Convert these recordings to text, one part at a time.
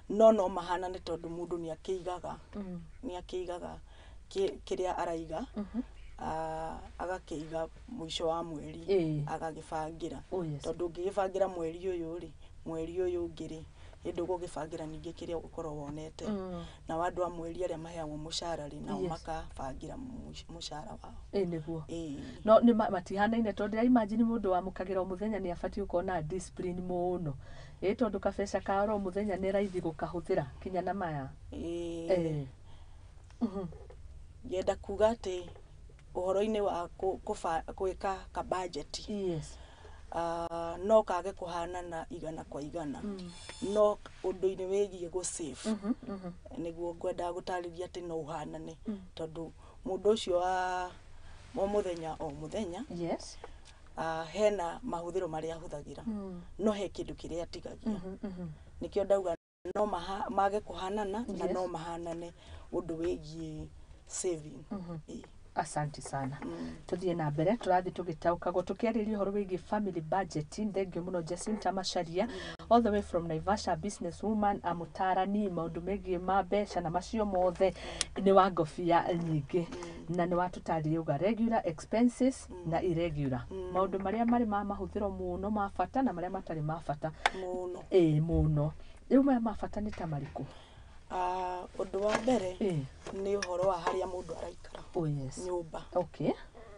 No mahanane tondũ mũndũ nĩ akĩigaga, nĩ akĩigaga kĩrĩa araiga, agakĩiga mũico wa mweri, agagĩbangĩra. Tondũ ũngĩgĩbangĩra mweri ũyũ rĩ, mweri ũyũ ũngĩ rĩ, hĩndĩ ũgũgĩbangĩra ningĩ kĩrĩa ũgũkorwo wonete. Nao andũ a mweri arĩa maheagwo mũcara rĩ, nao makabangĩra mũcara wao. Ĩ nĩguo. No nĩ matihanaine, tondũ ndĩra imagine mũndũ wamũkagĩra o mũthenya nĩ abatiĩ gũkorwo na discipline mũno, ĩ tondũ kabeca ka oro mũthenya nĩ raithi gũkahũthĩra kinya na maya. Ngenda kuga atĩ ũhoro-inĩ wa gwĩka ka budget, no kage kũhanana 100%, no ũndũ-inĩ wĩgiĩ gũ save, nĩguo ngwendaga gũtarĩria atĩ no ũhanane, tondũ mũndũ ũcio wa o mũthenya o mũthenya, hena mahũthĩro marĩa ahũthagĩra, no he kĩndũ kĩrĩa atigagia. Nĩkĩo ndauga no mage kũhanana na no mahanane ũndũ wĩgiĩ saving. Ĩĩ. Asante sana. Tuthiĩ na mbere, tũrathiĩ tũgĩtaũkagwo tũkĩarĩria ũhoro wĩgiĩ family budgeting. Thank you mũno, Jacinta Macharia, all the way from Naivasha, business woman, amũtarani maũndũ megiĩ ma mbeca na macio mothe, nĩ wa ngobia nyingĩ, na nĩ watũtarĩria uga regular expenses na irregular, maũndũ marĩa marĩ ma mahũthĩro mũno ma bata na marĩa matarĩ ma bata mũno. Ĩĩ, mũno. Rĩu maya ma bata nĩ ta marĩkũ? Ũndũ wa mbere nĩ ũhoro wa harĩa mũndũ araikara, oh yes nyũmba.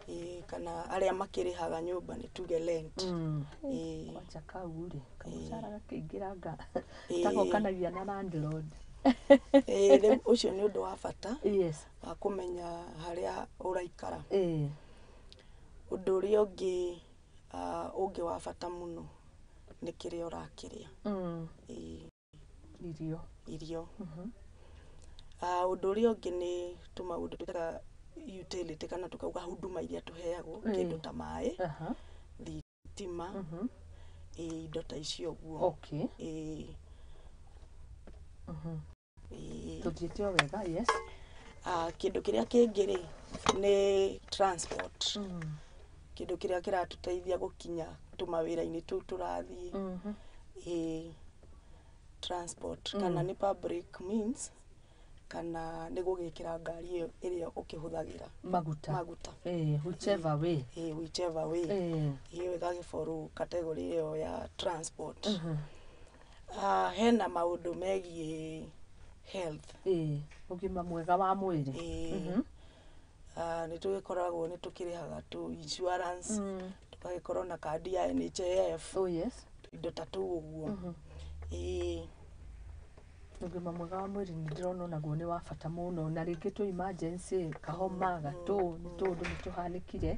Ĩĩ, kana arĩa makĩrĩhaga nyũmba, nĩ tuge rent. Ĩĩ. Kwanja kau rĩ, kamũcara gakĩingĩranga tagokanagia na landlord. Ĩĩ, rĩu ũcio nĩ ũndũ wa bata wa kũmenya harĩa ũraikara. Ũndũ ũrĩa ũngĩ, ũngĩ wa bata mũno nĩ kĩrĩa ũrakĩrĩa. Ĩĩ. Irio. Irio. Ũndũ ũrĩa ũngĩ nĩ tũmaũndũ twĩtaga utility, kana tukauga huduma iria tũheagwo, kĩndũ ta maĩ, thitima, ĩĩ, indo ta icio ũguo. Ĩĩ. Ĩĩ. Tũthiĩte o wega, yes. Kĩndũ kĩrĩa kĩngĩ rĩ, nĩ transport, kĩndũ kĩrĩa kĩratũteithia gũkinya tũmawĩra-inĩ tũu tũrathiĩ. Ĩĩ, transport, kana nĩ public means, kana nĩ gũgĩkĩra ngari ĩyo ĩrĩa ũkĩhũthagĩra maguta. Maguta. Ĩĩ, whichever way. Ĩĩ, whichever way. Ĩyo ĩgagĩborũ category ĩyo ya transport. Hena maũndũ megiĩ health. Ĩĩ, ũgima mwega wa mwĩrĩ. Ĩĩ. Nĩ tũgĩkoragwo nĩ tũkĩrĩhaga tũ insurance, tũgagĩkorwo na kandi ya NHIF, oh yes indo ta tũu ũguo. Ĩĩ. Ũgima mwega wa mwĩrĩ nĩ ndĩrona onaguo nĩ wa bata mũno, na rĩngĩ tũ emergency, kahoma, gatũ, nĩ tũũndũ nĩ tũhanĩkire.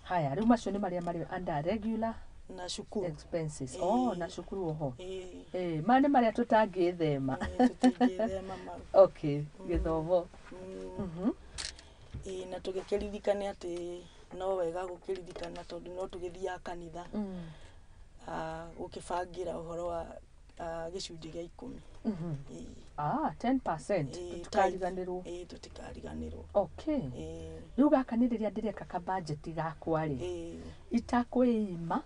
Haya, rĩu macio nĩ marĩa marĩ under regular na cukuru expenses. Ĩĩ. Oh, na cukuru oho. Ĩĩ. Maya nĩ marĩa tũtangĩthema. Ĩĩ, tũtingĩthema mau. Okay, gĩthomo. Ĩĩ, na tũgĩkĩririkane atĩ no wega gũkĩririkana, tondũ no tũgĩthiaga kanitha, gũkĩbangĩra ũhoro wa gĩcunjĩ gĩa 10. Ĩĩ. Ah, 10%. Ĩĩ. Tũtikariganĩrwo. Ĩĩ, tũtikariganĩrwo. Ĩĩ. Rĩu gaka nĩ rĩrĩa ndĩreka ka budget gakwa rĩ, itakwĩima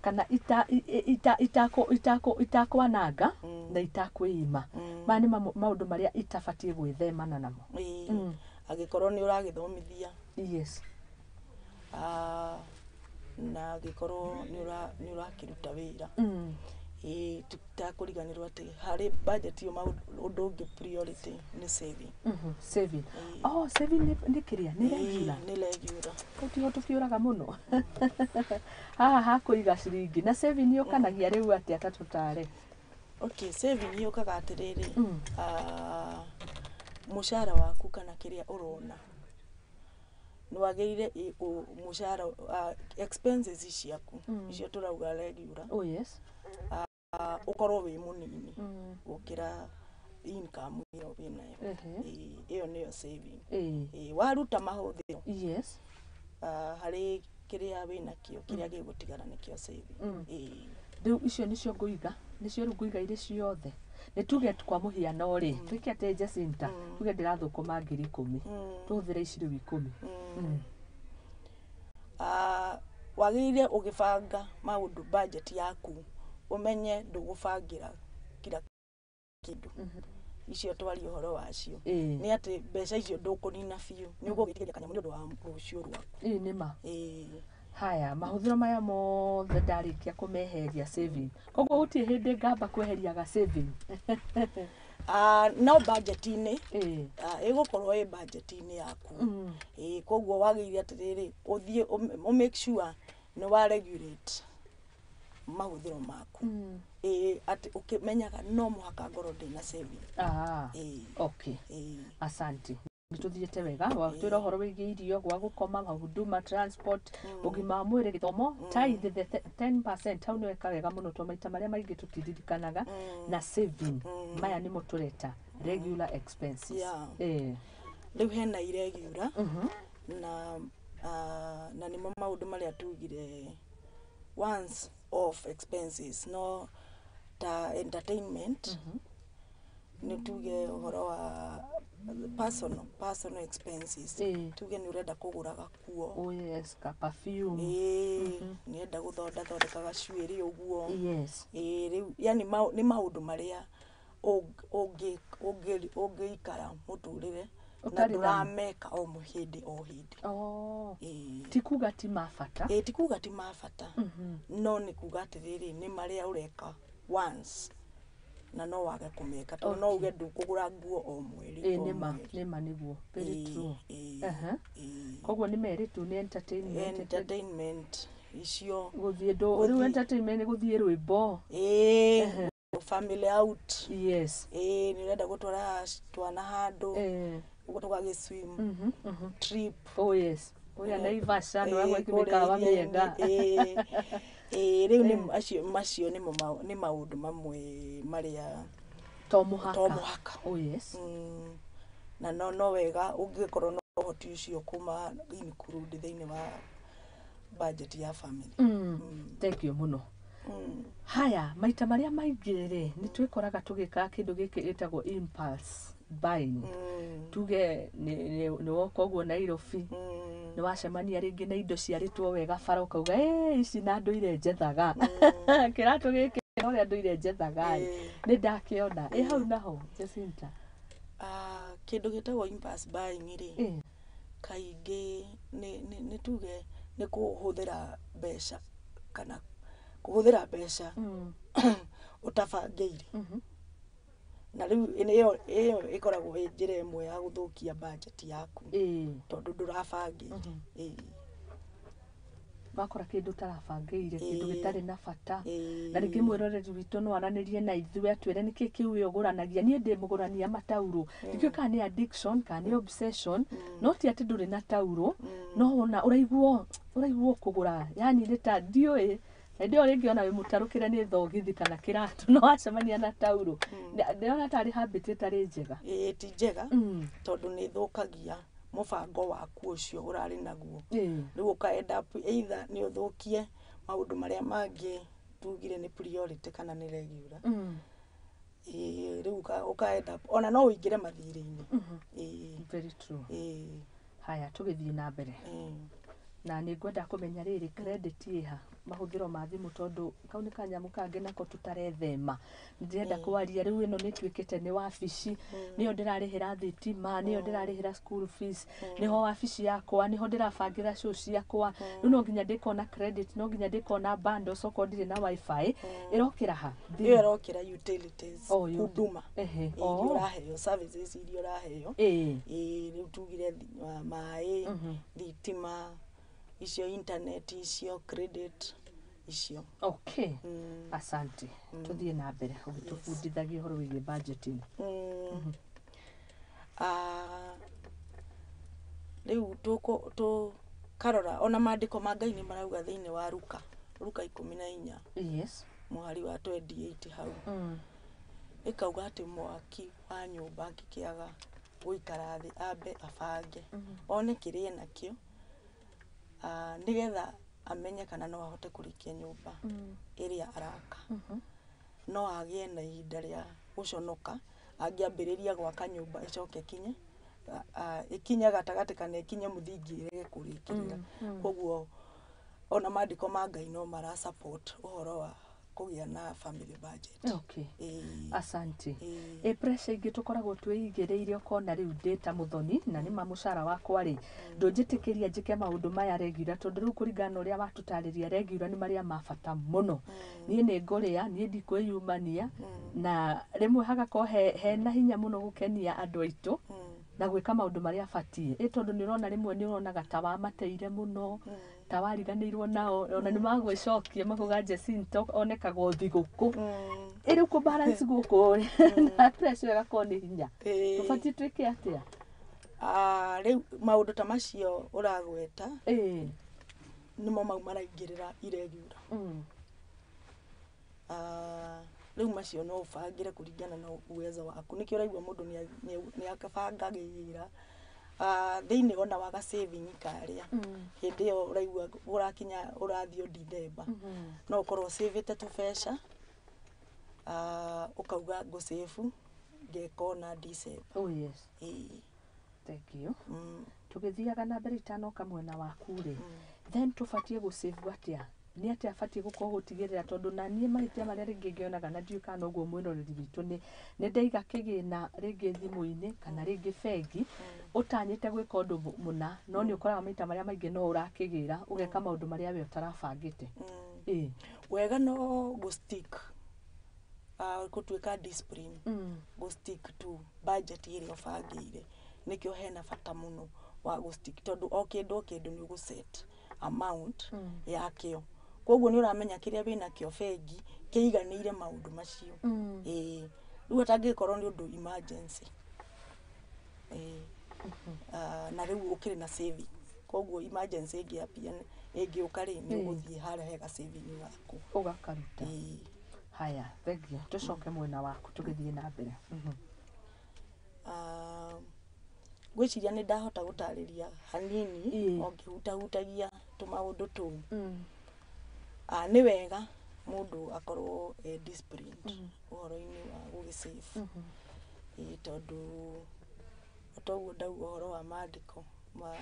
kana ita ita itako itako itakwananga na itakwĩima. Maya nĩ maũndũ marĩa itabatiĩ gwĩthemana namo. Ĩĩ. Angĩkorwo nĩ ũragĩthomithia, na angĩkorwo nĩ ũrakĩruta wĩra, ĩĩ, tũtakũriganĩrwo atĩ harĩ budget ĩyo, ũndũ ũngĩ priority nĩ saving. Saving. Oh, saving nĩ kĩrĩa nĩ regular. Ĩĩ, nĩ regular. Kũu tiho tũkĩũraga mũno haha hakũiga ciringi, na saving yũkanagia rĩu atĩa? Ta tũtare. Okay, saving yũkaga atĩrĩrĩ, mũcara waku kana kĩrĩa ũrona nĩ wagĩrĩire mũcara, expenses ciaku icio tũrauga regular, oh yes ũkorwo wĩ mũnini gũkĩra income ĩyo wĩnayo. Ĩĩ, ĩyo nĩyo saving. Ĩĩ, waruta mahũthĩro harĩ kĩrĩa wĩnakĩo, kĩrĩa gĩgũtigara nĩkĩo saving. Ĩĩ. Rĩu icio nĩcio ngũiga, nĩcio rĩu ngũiga irĩ ciothe. Nĩ tuge kwa mũhiano rĩ, tuĩke atĩ Jacinta, tuge ndĩrathũkũma 10,000, tũhũthĩre ici rĩu 10. Wagĩrĩire ũgĩbanga maũndũ, budget yaku, ũmenye ndũgũbangĩra kĩndũ icio twaria ũhoro wacio, Ĩĩ. nĩ atĩ mbeca icio ndũkũnina biũ, nĩ ũgũgĩtigĩria kanyamũ nĩ ũndũ wa rũciũ rwaku. Ĩĩ, nĩ ma. Ĩĩ. Haya, mahũthĩro maya mothe ndarĩkia kũmeheria saving, koguo gũtirĩ hĩndĩ ngamba kweheria ga saving. Ah, no budget-inĩ, ĩgũkorwo ĩ budget-inĩ yaku. Ĩĩ, koguo wagĩrĩire atĩrĩrĩ, ũthiĩ ũ make sure nĩ wa regulate mahũthĩro maku. Ĩĩ, atĩ ũkĩmenyaga no mũhaka ngorwo ndĩna saving. Ĩĩ. Okay. Ĩĩ. Asante, nĩ tũthiĩte wega. Watwĩra ũhoro wĩgiĩ irio, gwa gũkoma, mahuduma, transport, ũgima wa mwĩrĩ, gĩthomo, tithe, the 10%, hau nĩ weka wega mũno to maita marĩa maingĩ tũtiririkanaga, na saving. Maya nĩmo tũreta regular expenses. Rĩu hena irregular, na na nĩmo maũndũ marĩa tugire once off expenses, no ta entertainment, nĩ tuge ũhoro wa personal expenses. Tuge nĩ ũrenda kũgũra gakuo. Oh yes, ka perfume. Ĩĩ, nĩ enda gũthonda thondeka gacuĩrĩ ũguo. Ĩĩ, rĩu yani nĩ maũndũ marĩa ũngĩikara mũtũrĩre na ũtarĩ ndũrameka o hĩndĩ o hĩndĩ. Ĩĩ. Ti kuga ti ma bata. Ĩĩ, ti kuga ti ma bata, no nĩ kuga atĩrĩrĩ, nĩ marĩa ũreka once na no wage kũmeka tondũ no uge ndũkũgũra nguo o mweri Ĩĩ, o nĩ ma mweri. Nĩ ma, nĩguo, very true. Ĩĩ. Koguo nĩ merĩ tu, nĩ entertainment. Entertainment icio. Gũthiĩ ndũ rĩu entertainment nĩ gũthiĩ rwĩmbo. Ĩĩ, family out. Ĩĩ, nĩ ũrenda gũtwara twana handũ, ũguo tũgagĩ swim trip. Oh yes, ũrĩa Naivasha nĩ Ĩĩ, wagwĩki kũrĩa mĩkawa iria-inĩ. mĩega. Ĩĩ. Ĩĩ, rĩu nĩ macio nĩmo nĩ maũndũ mamwe marĩa to mũhaka. To mũhaka. Oh yes. Na no wega ũngĩkorwo na ũhoti ũcio kuma include thĩinĩ wa budget ya family. Thank you mũno. Haya, maita marĩa maingĩ rĩ, nĩ twĩkoraga tũgĩka kĩndũ gĩkĩ gĩtagwo impulse buying. Tuge nĩ woka ũguo Nairobi, nĩ wacemania rĩngĩ na indo ciarĩtwo wega bara, ũkauga, "Ĩ, ici na ndũire njethaga kĩratũ gĩkĩ, na ũrĩa ndũire njethaga ĩ, nĩ ndakĩona." Ĩ hau naho, Jacinta? Ah, kĩndũ gĩtagwo impulse buying rĩ, kaingĩ nĩ tuge nĩ kũhũthĩra mbeca kana kũhũthĩra mbeca ũtabangĩire, na rĩu ĩyo ĩkoragwo ĩ njĩra ĩmwe ya gũthũkia budget yaku, tondũ ndũrabangĩire. Ĩĩ. Wakora kĩndũ ũtarabangĩire, kĩndũ gĩtarĩ na bata. Na rĩngĩ mwĩroreri witũ no aranĩrie na ithuĩ atwĩre nĩkĩ kĩu we ũgũranagia. Niĩ ndĩ mũgũrania mataurũ, ndikĩũĩ kana nĩ addiction kana nĩ obsession, no ti atĩ ndũrĩ na taurũ, no wona ũraiguo kũgũra, yani nĩ ta ndiũĩ. Hĩndĩ ĩyo rĩngĩ ona wĩ mũtarũkĩre nĩ thogithi kana kĩratũ, no wacemania na taurũ, ndĩrona tarĩ habit ĩtarĩ njega. Ĩĩ, ti njega, tondũ nĩ ĩthũkagia mũbango waku ũcio ũrarĩ naguo. Rĩu ũka end up either nĩ ũthũkie maũndũ marĩa mangĩ tugire nĩ priority kana nĩ regular. Ĩĩ, rĩu ũka end up ona no ũingĩre mathirĩ-inĩ. Ĩĩ. Very true. Ĩĩ. Haya, tũgĩthiĩ na mbere, na nĩ ngwenda kũmenya rĩrĩ, credit ĩha mahũthĩro ma thimũ, tondũ kau nĩ kanyamũ kangĩ nako tũtarethema. Ndĩrenda kwaria rĩu, ĩno nĩ ĩtuĩkĩte nĩ wabici, nĩyo ndĩrarĩhĩra thitima, nĩyo ndĩrarĩhĩra school fees, nĩho wabici yakwa, nĩho ndĩrabangĩra show ciakwa. Rĩu no nginya ndĩkona credit, no nginya ndĩkona bundles okorwo ndirĩ na wifi. Ĩrokĩra ha? Ĩyo ĩrokĩra utilities, Oh, huduma. Iria ũraheo, services iria ũraheo. Ĩĩ, rĩu tugire maĩ, thitima icio, internet icio, credit icio. Okay, asante. Tũthiĩ na mbere ũgĩtũbundithagia ũhoro wĩgiĩ budgeting. Ah, rĩu tũkarora ona maandĩko ma Ngai nĩ marauga thĩinĩ wa Luka 14, mũhari wa 28 hau, ĩkauga atĩ mwaki wa nyũmba angĩkĩaga gũikara thĩ ambe abange one kĩrĩa enakĩo, nĩgetha amenye kana no ahote kũrĩkia nyũmba ĩrĩa araka, no agĩe na ihinda rĩa gũconoka angĩambĩrĩria gwaka nyũmba ĩcoke ĩkinye ĩkinye gatagatĩ kana ĩkinye mũthingi ĩrege kũrĩkĩrĩra. Koguo ona maandĩko ma Ngai no mara support ũhoro wa Kũgĩa na family budget. Okay. Ĩĩ. Asante. Ĩĩ. Ĩ pressure ingĩ tũkoragwo twĩigĩrĩire, ũkona rĩu ndĩ ta mũthoni na nĩma mũcara wakwa rĩ, ndũnjĩtĩkĩria njĩke maũndũ maya regular, tondũ rĩu kũringana na ũrĩa watũtarĩria, regular nĩ marĩa ma bata mũno. Niĩ nĩ ngũrĩa, niĩ ndikwĩyumania, na rĩmwe hagakorwo hena hinya mũno gũkenia andũ aitũ na gwĩka maũndũ marĩa batiĩ, ĩ tondũ nĩ ũrona rĩmwe nĩ ũronaga ta wamateire mũno, ta wariganĩirwo nao, ona nĩ magwĩcokia makauga Jacinta onekaga o thigũkũ. Ĩ rĩu kũ balance gũkũ rĩ, na pressure ĩgakorwo nĩ hinya, tũbatiĩ twĩke atĩa? Ah, rĩu maũndũ ta macio ũragweta nĩmo mau maraingĩrĩra irregular. Ah, rĩu macio no ũbangĩre kũringana na uwezo waku. Nĩkĩo ũraigua mũndũ nĩ abangagĩra. Ah, thĩinĩ ona waga saving karĩa, hĩndĩ ĩyo ũraigua ũrakinya ũrathiĩ o December, no ũkorwo ũcĩvĩte tũbeca, ah, ũkauga ngũcĩbu ngeka ona December. Oh yes. Ĩĩ. Thank you. Tũgĩthiaga na mbere, itanoka mwena waku rĩ, then tũbatiĩ gũsave atĩa? Nĩ atĩa batiĩ gũkorwo gũtigĩrĩra? Tondũ na niĩ mahĩtia marĩa rĩngĩ ngĩonaga, na ndiũĩ kana noguo mwĩroreri witũ, nĩ ndaiga kĩgĩna rĩngĩ thimũ-inĩ kana rĩngĩ bengi, ũtanyĩte gwĩka ũndũ mũna, no nĩ ũkoraga maita marĩa maingĩ no ũrakĩgĩra ũgeka maũndũ marĩa we ũtarabangĩte. Ĩĩ. Wega no gũ stick, gũtuĩka discipline, gũ stick to budget ĩrĩa ũbangĩire. Nĩkĩo hena bata mũno wa gũ stick, tondũ o kĩndũ o kĩndũ nĩ ũgũ set amount yakĩo, koguo nĩ ũramenya kĩrĩa wĩnakĩo bengi kĩiganĩire maũndũ macio. Ĩĩ, rĩu atangĩkorwo nĩ ũndũ emergency, ĩĩ. Ah, na rĩu ũkĩrĩ na savings, koguo emergency ĩngĩambia ĩngĩũka rĩ, nĩ ũgũthiĩ harĩa hega saving gaku. Ũgakaruta. Ĩĩ. Haya, thank you. Tũcoke mwena waku tũgĩthiĩ na mbere. Ah, ngwĩciria nĩ ndahota gũtarĩria hanini o ngĩhutahutagia tũmaũndũ tũu. Ah, nĩ wega mũndũ akorwo e disciplined ũhoro-inĩ wa gũgĩsave. Ĩĩ, tondũ toguo ndauga ũhoro wa maandĩko ma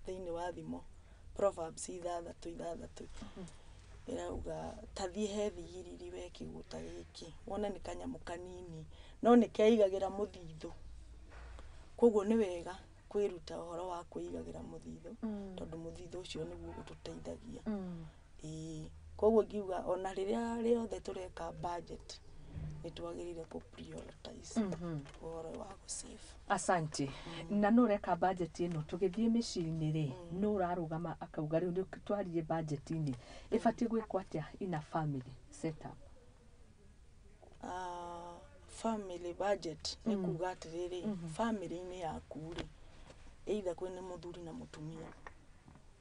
thĩinĩ wa Thimo, Proverbs 6:6 ĩrauga, "Ta thiĩ he thigiriri we kĩgũta gĩkĩ, wone nĩ kanyamũ kanini no nĩ keigagĩra mũthithũ." Koguo nĩ wega kwĩruta ũhoro wa kwĩigagĩra mũthithũ, tondũ mũthithũ ũcio nĩguo ũtũteithagia. Ĩĩ, koguo ngiuga ona rĩrĩa rĩothe tũreka budget, nĩ twagĩrĩire kũ prioritize ũhoro wa gũ save. Asante. Na nũ ũreka budget ĩno? Tũgĩthiĩ mĩciĩ-inĩ rĩ, nũ ũrarũgama akauga rĩu nĩ twarie budget-inĩ ĩbatiĩ gwĩkwo atĩa in a family setup? Ah, family budget nĩ kuga atĩrĩrĩ, family-inĩ yaku rĩ, either kwĩna mũthuri na mũtumia,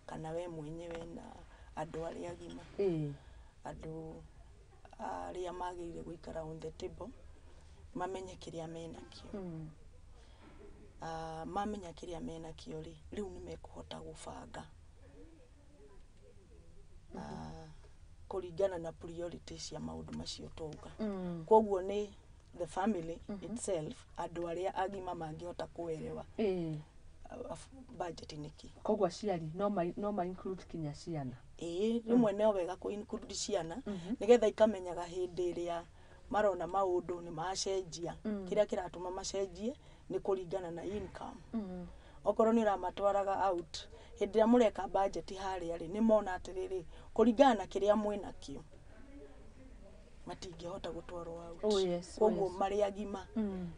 kana we mwenyewe na andũ arĩa agima, andũ arĩa magĩrĩire gũikara on the table mamenye kĩrĩa menakĩo. Ah, mamenya kĩrĩa menakĩo rĩ, rĩu nĩ mekũhota gũbanga, ah, kũringana na priority cia maũndũ macio twauga. Koguo nĩ the family itself, andũ arĩa agima mangĩhota kũerewa budget nĩ kĩ. Koguo aciari no ma include kinya ciana? Ĩĩ, rĩmwe no wega kũ include ciana, nĩgetha ikamenyaga hĩndĩ ĩrĩa marona maũndũ nĩ macenjia. Kĩrĩa kĩratũma macenjie nĩ kũringana na income. Okorwo nĩ ũramatwaraga out, hĩndĩ ĩrĩa mũreka budget harĩa rĩ, nĩ mona atĩrĩrĩ, kũringana na kĩrĩa mwĩnakĩo matingĩhota gũtwarwo out. Oh, yes. Koguo marĩ agima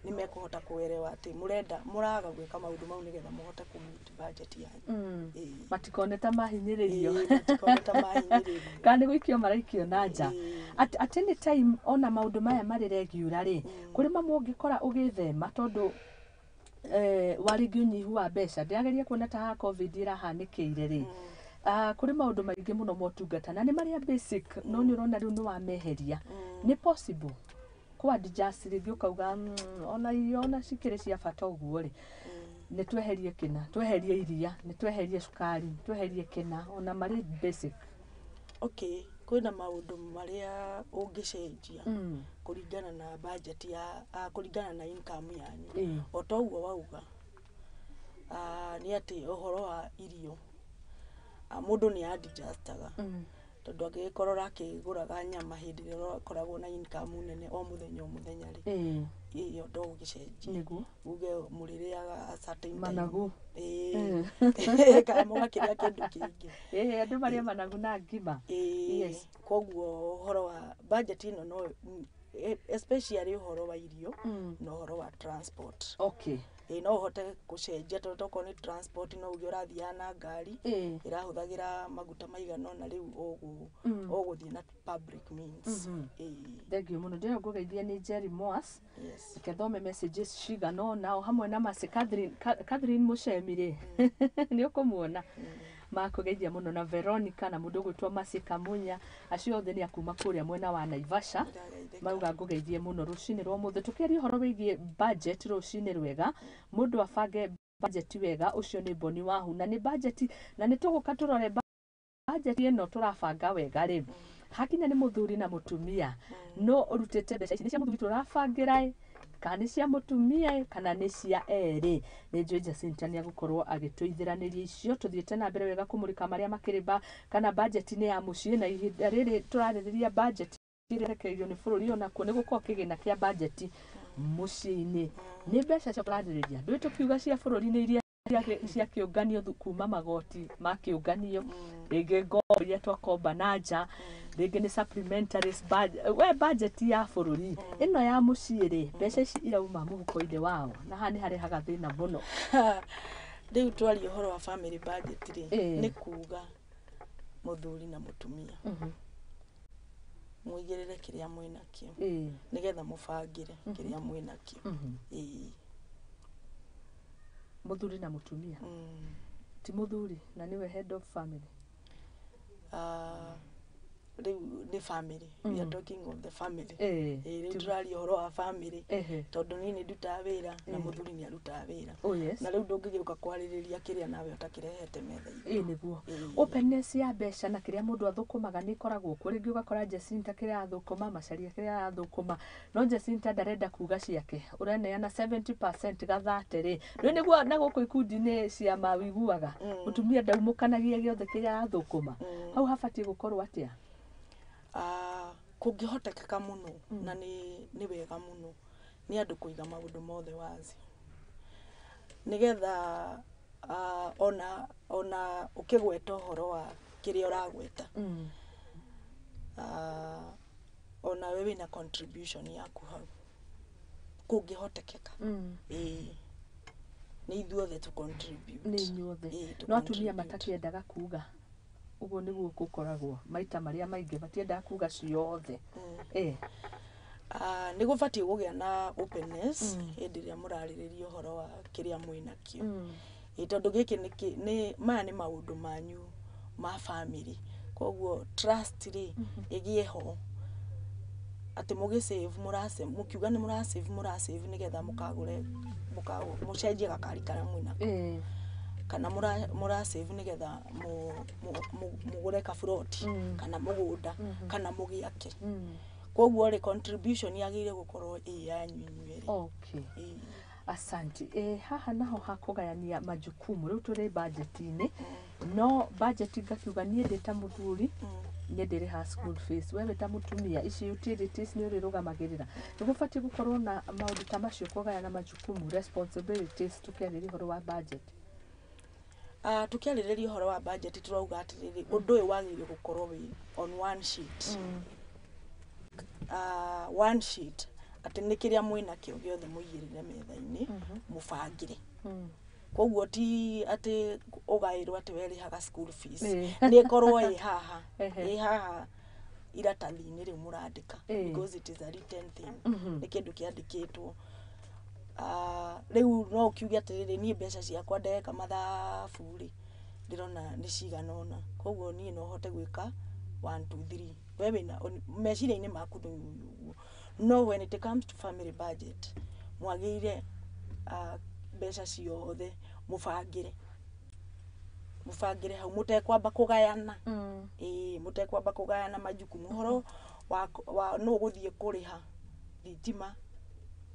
nĩ mekũhota kũerewa atĩ mũrenda mũraga gwĩka maũndũ mau nĩgetha mũhote kũ meet budget yanyu. Ĩĩ. Matikone ta mahinyĩrĩrio. Ĩĩ, matikone ta mahinyĩrĩrio. Kana nĩ gũikio maraikio na nja. Ĩĩ. At any time ona maũndũ maya marĩ regular rĩ, kũrĩ mamwe ũngĩkora ũgĩthema tondũ wa rĩngĩ ũnyihu wa mbeca. Ndĩrageria kuona ta haha COVID ĩrahanĩkĩire rĩ, ah, kũrĩ maũndũ maingĩ mũno motungata na nĩ marĩa basic, no nĩ ũrona rĩu nĩ wameheria. Nĩ possible kũ adjust rĩngĩ ũkauga, ona irio ona cikĩrĩ cia bata ũguo rĩ, nĩ tweherie kĩna, tweherie iria, nĩ tweherie cukari, nĩ tweherie kĩna, ona marĩ basic? Okay, kwĩna maũndũ marĩa ũngĩcenjia kũringana na budget ya, kũringana na income yanyu. O toguo wauga, nĩ atĩ ũhoro wa irio, mũndũ nĩ adjustaga. Tondũ angĩgĩkorwo ũrakĩgũraga nyama hĩndĩ ĩrĩa ũrakoragwo na income nene o mũthenya o mũthenya rĩ, ĩyo ndũgũgĩcenjia. Nĩguo. Uge mũrĩrĩaga a certain time. Managu. Ĩĩ, kana mũgakĩrĩa kĩndũ kĩngĩ. Ĩĩ, andũ marĩe managu na ngima. Ĩĩ, Yes. koguo ũhoro wa budget ĩno no especially ũhoro wa irio na ũhoro wa transport. Okay. Ĩĩ, no ũhote gũcenjia tondũ tokorwo nĩ transport no uge ũrathiaga na ngari ĩrahũthagĩra maguta maigana ũna, rĩu ũgũthiĩ na public means. Ĩĩ. Thengiũ mũno. Ndĩrenda ngũgeithia nĩ Jerry Moas. Yes. Reke thome messages cigana ũna o hamwe na Mercy Catherine, Catherine Mũcemi rĩ, nĩ ũkũmuona, makũgeithia mũno, na Veronica na mũndũ ũgwĩtwo Mercy Kamunya, acio othe nĩ akuma kũrĩa mwena wa Naivasha. Ndagaithĩka. Mauga ngũgeithie mũno rũcinĩ rwa ũmũthĩ tũkĩaria ũhoro wĩgiĩ budget. Rũcinĩ rwega. Mũndũ abange budget wega, ũcio nĩ Boni Wahu, na nĩ budget, na nĩ tũgũka tũrore budget ĩno tũrabanga wega rĩ, hakinya nĩ mũthuri na mũtumia, no ũrutĩte mbeca ici nĩ cia mũthuri tũrabangĩra ĩ, kana nĩ cia mũtumia ĩ, kana nĩ cia erĩ. Nĩ njũĩ Jacinta nĩ agũkorwo agĩtũithĩranĩria icio. Tũthiĩte na mbere wega kũmũrĩka marĩa makĩrĩ ba, kana budget-inĩ ya mũciĩ, na ihinda rĩrĩ tũrarĩrĩria budget ĩrekereirio nĩ bũrũri, onakuo nĩ gũkorwo kĩgĩna kĩa budget mũciĩ-inĩ nĩ mbeca cia tũrarĩrĩria. Ndũĩ tũkiuga cia bũrũri nĩ iria cia kĩũnganio kuma magoti ma kĩũnganio, rĩngĩ ngombo iria twakomba na nja, rĩngĩ nĩ supplementaries budget, we budget ya bũrũri ĩno ya mũciĩ rĩ, mbeca ici irauma mũhuko-inĩ wao, na haha nĩ harehaga thĩna mũno. Rĩu twaria ũhoro wa family budget rĩ, nĩ kuga mũthuri na mũtumia mũigĩrĩre kĩrĩa mwĩnakĩo nĩgetha mũbangĩre kĩrĩa mwĩnakĩo. Ĩĩ. Mũthuri na mũtumia? Ti mũthuri na nĩwe head of family? Ah, rĩu nĩ family, we are talking of the family. Ĩĩ, rĩu tũraria ũhoro wa family, tondũ niĩ nĩ ndutaga wĩra na mũthuri nĩ arutaga wĩra, Oh yes. na rĩu ndũngĩgĩũka kwarĩrĩria kĩrĩa nawe ũtakĩrehete metha-inĩ. Ĩĩ, nĩguo. Openness ya mbeca na kĩrĩa mũndũ athũkũmaga nĩ ĩkoragwo kuo. Rĩngĩ ũgakora Jacinta kĩrĩa arathũkũma, Macharia kĩrĩa arathũkũma, no Jacinta ndarenda kuga ciake, ũraneana 70% gathate rĩ, rĩu nĩguo na gũkũ ikundi-inĩ cia mawiguaga mũtumia ndaumũkanagia gĩothe kĩrĩa arathũkũma. Hau habatiĩ gũkorwo atĩa? Ah, kũngĩhotekeka mũno na nĩ wega mũno nĩ andũ kũiga maũndũ mothe wazi, nĩgetha ona ũkĩgweta ũhoro wa kĩrĩa ũragweta, onawe wĩna contribution yaku hau kũngĩhotekeka. Ĩĩ, nĩ ithuothe tũ contribute. Nĩ inyuothe. Ĩĩ, tũ No atumia contribute. matakĩendaga kuga ũguo nĩguo gũkoragwo maita marĩa maingĩ, matiendaga kuga ciothe. Ah, nĩ gũbatiĩ kũgĩa na openness hĩndĩ ĩrĩa mũrarĩrĩria ũhoro wa kĩrĩa mwĩnakĩo. Ĩĩ, tondũ gĩkĩ nĩ maya nĩ maũndũ manyu ma family, koguo trust rĩ ĩgĩe ho atĩ mũgĩ save, mũrasave, mũkiuga nĩ mũrasave, mũrasave nĩgetha mũkagũre, mũcenjie gakari karĩa mwĩnako, kana mũrasave nĩgetha mũgũre kaburoti kana mũgũnda kana mũgĩake. Koguo rĩ, contribution yagĩrĩire gũkorwo ĩ yanyu inyuerĩ. Okay. Ĩĩ. Asante. Haha naho hakũgayania majukumu, rĩu tũrĩ budget-inĩ, no budget ngakiuga niĩ ndĩ ta mũthuri niĩ ndĩrĩhaga school fees, we wĩ ta mũtumia ici utilities nĩ ũrĩrũgamagĩrĩra. Nĩ gũbatiĩ gũkorwo na maũndũ ta macio, kũgayana majukumu, responsibilities, tũkĩarĩria ũhoro wa budget? Ah, tũkĩarĩrĩria ũhoro wa budget tũrauga atĩrĩrĩ, ũndũ ũyũ wagĩrĩire gũkorwo wĩ on one sheet. Ah, one sheet atĩ nĩ kĩrĩa mwĩnakĩo gĩothe mũigĩrĩre metha-inĩ, mũbangĩre. Koguo ti atĩ ũgaĩrwo atĩ we rĩhaga school fees, nĩ ĩkorwo ĩ haha, ĩ haha iratathi-inĩ rĩu mũrandĩka, because it is a written thing, nĩ kĩndũ kĩandĩkĩtwo. Ah, rĩu no ũkiuge atĩrĩrĩ, niĩ mbeca ciakwa ndeka mathabu rĩ, ndĩrona nĩ cigana ũna, koguo niĩ no hote gwĩka 1 2 3. We wĩna meciria-inĩ maku nĩ ũguo, no when it comes to family budget mwagĩrĩire mbeca ciothe mũbangĩre hau mũtekwamba kũgayana. Ĩĩ, mũtekwamba kũgayana majukumu, ũhoro wa nũ ũgũthiĩ kũrĩha thitima,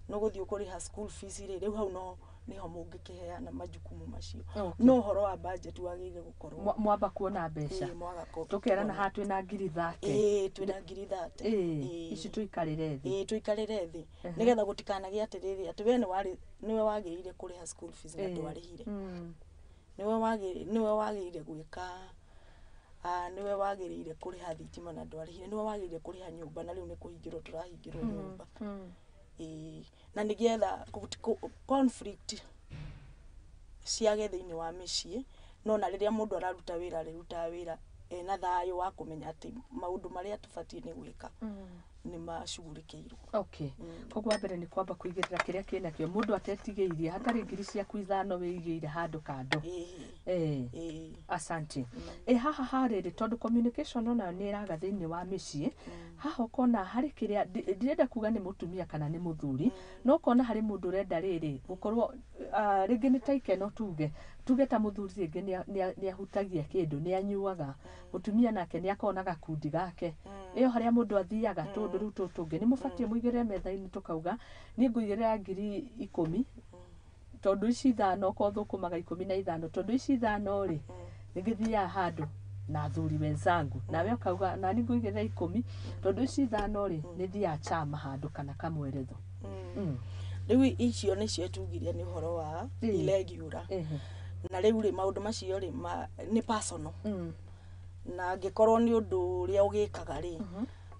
nũ ũgũthiĩ kũrĩha school fees rĩ, rĩu hau no Nĩho mũngĩkĩheana majukumu macio. Okay. No ũhoro wa budget wagĩrĩire gũkorwo Mwamba kuona mbeca. Ĩĩ, mwaga Tũkerana kuona. haha twĩna 30,000. Ĩĩ, twĩna 30,000. Ĩĩ, ici tũikarĩre thĩ. Ĩĩ, tũikarĩre thĩ nĩgetha gũtikanagĩe atĩrĩrĩ, atĩ we nĩwe wagĩrĩire kũrĩha school fees na ndwarĩhire. Nĩwe wagĩrĩire gwĩka, nĩwe wagĩrĩire kũrĩha thitima na ndwarĩhire, nĩwe wagĩrĩire kũrĩha nyũmba na rĩu nĩ kũhingĩrwo tũrahingĩrwo nyũmba. Ĩĩ, na nĩgetha conflict ciage thĩinĩ wa mĩciĩ. No na rĩrĩa mũndũ araruta wĩra, arĩrutaga wĩra ena thayũ wa kũmenya atĩ maũndũ marĩa tũbatiĩ nĩ gwĩka nĩ macugurikĩirwo. Okay. Koguo wa mbere nĩ kwamba kũigĩrĩra kĩrĩa kĩnakĩo mũndũ atetigĩirie, hatarĩ 5,000 wĩigĩire handũ kando. Ĩĩ. Asante. Ĩ haha harĩrĩ, tondũ communication onayo nĩ ĩraga thĩinĩ wa mĩciĩ, haha ũkona harĩ kĩrĩa ndirenda kuga nĩ mũtumia kana nĩ mũthuri, no ũkona harĩ mũndũ ũrenda rĩrĩ gũkorwo rĩngĩ nĩ ta ikeno, tuge ta mũthuri rĩngĩ nĩ ahutagia kĩndũ, nĩ anyuaga, mũtumia nake nĩ akoragwo na gakundi gake, ĩyo harĩa mũndũ athiaga tũndũ rĩu tũtũ ũngĩ nĩ mũbatiĩ mũigĩrĩre metha-inĩ, tũkauga niĩ ngũigĩrĩra 10,000, tondũ ici 5 okorwo thũkũmaga 15, tondũ ici 5 rĩ nĩngĩthiaga handũ na athuri wenzangu, nawe ũkauga nani ngũigĩrĩra 10, tondũ ici 5 rĩ nĩthiaga chama handũ kana kamweretho. Rĩu icio nĩcio tugire nĩ ũhoro wa irregular. Na rĩu rĩ maũndũ macio rĩ nĩ personal. Na angĩkorwo nĩ ũndũ ũrĩa ũgĩkaga rĩ,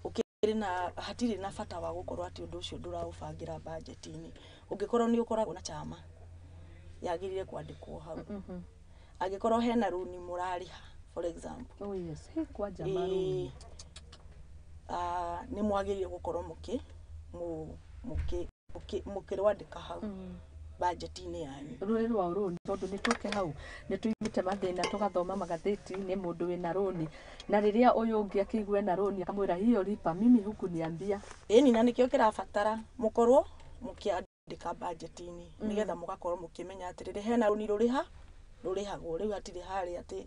ũkĩrĩ na hatirĩ na bata wa gũkorwo atĩ ũndũ ũcio ndũraũbangĩra budget-inĩ. Ũngĩkorwo nĩ ũkoragwo na chama, yagĩrĩire kwandĩkwo hau. Angĩkorwo hena rũni mũrarĩha, for example. Oh yes, he kwanja marũni. Nĩ mwagĩrĩire gũkorwo mũkĩrwandĩka hau budget-inĩ yanyu. Rũrĩ rwa rũni, tondũ nĩ tũke hau nĩ tũiguĩte mathĩna, tũgathoma magathĩti-inĩ mũndũ wĩna rũni, na rĩrĩa ũyũ ũngĩ akĩigua ena rũni akamwĩra hiyo lipa, mimi hukuniambia. Ĩni, na nĩkĩo kĩrabatara mũkorwo mũkĩandĩka budget-inĩ, nĩgetha mũgakorwo mũkĩmenya atĩrĩrĩ hena rũni rũrĩhagwo rĩu, hatirĩ harĩa atĩ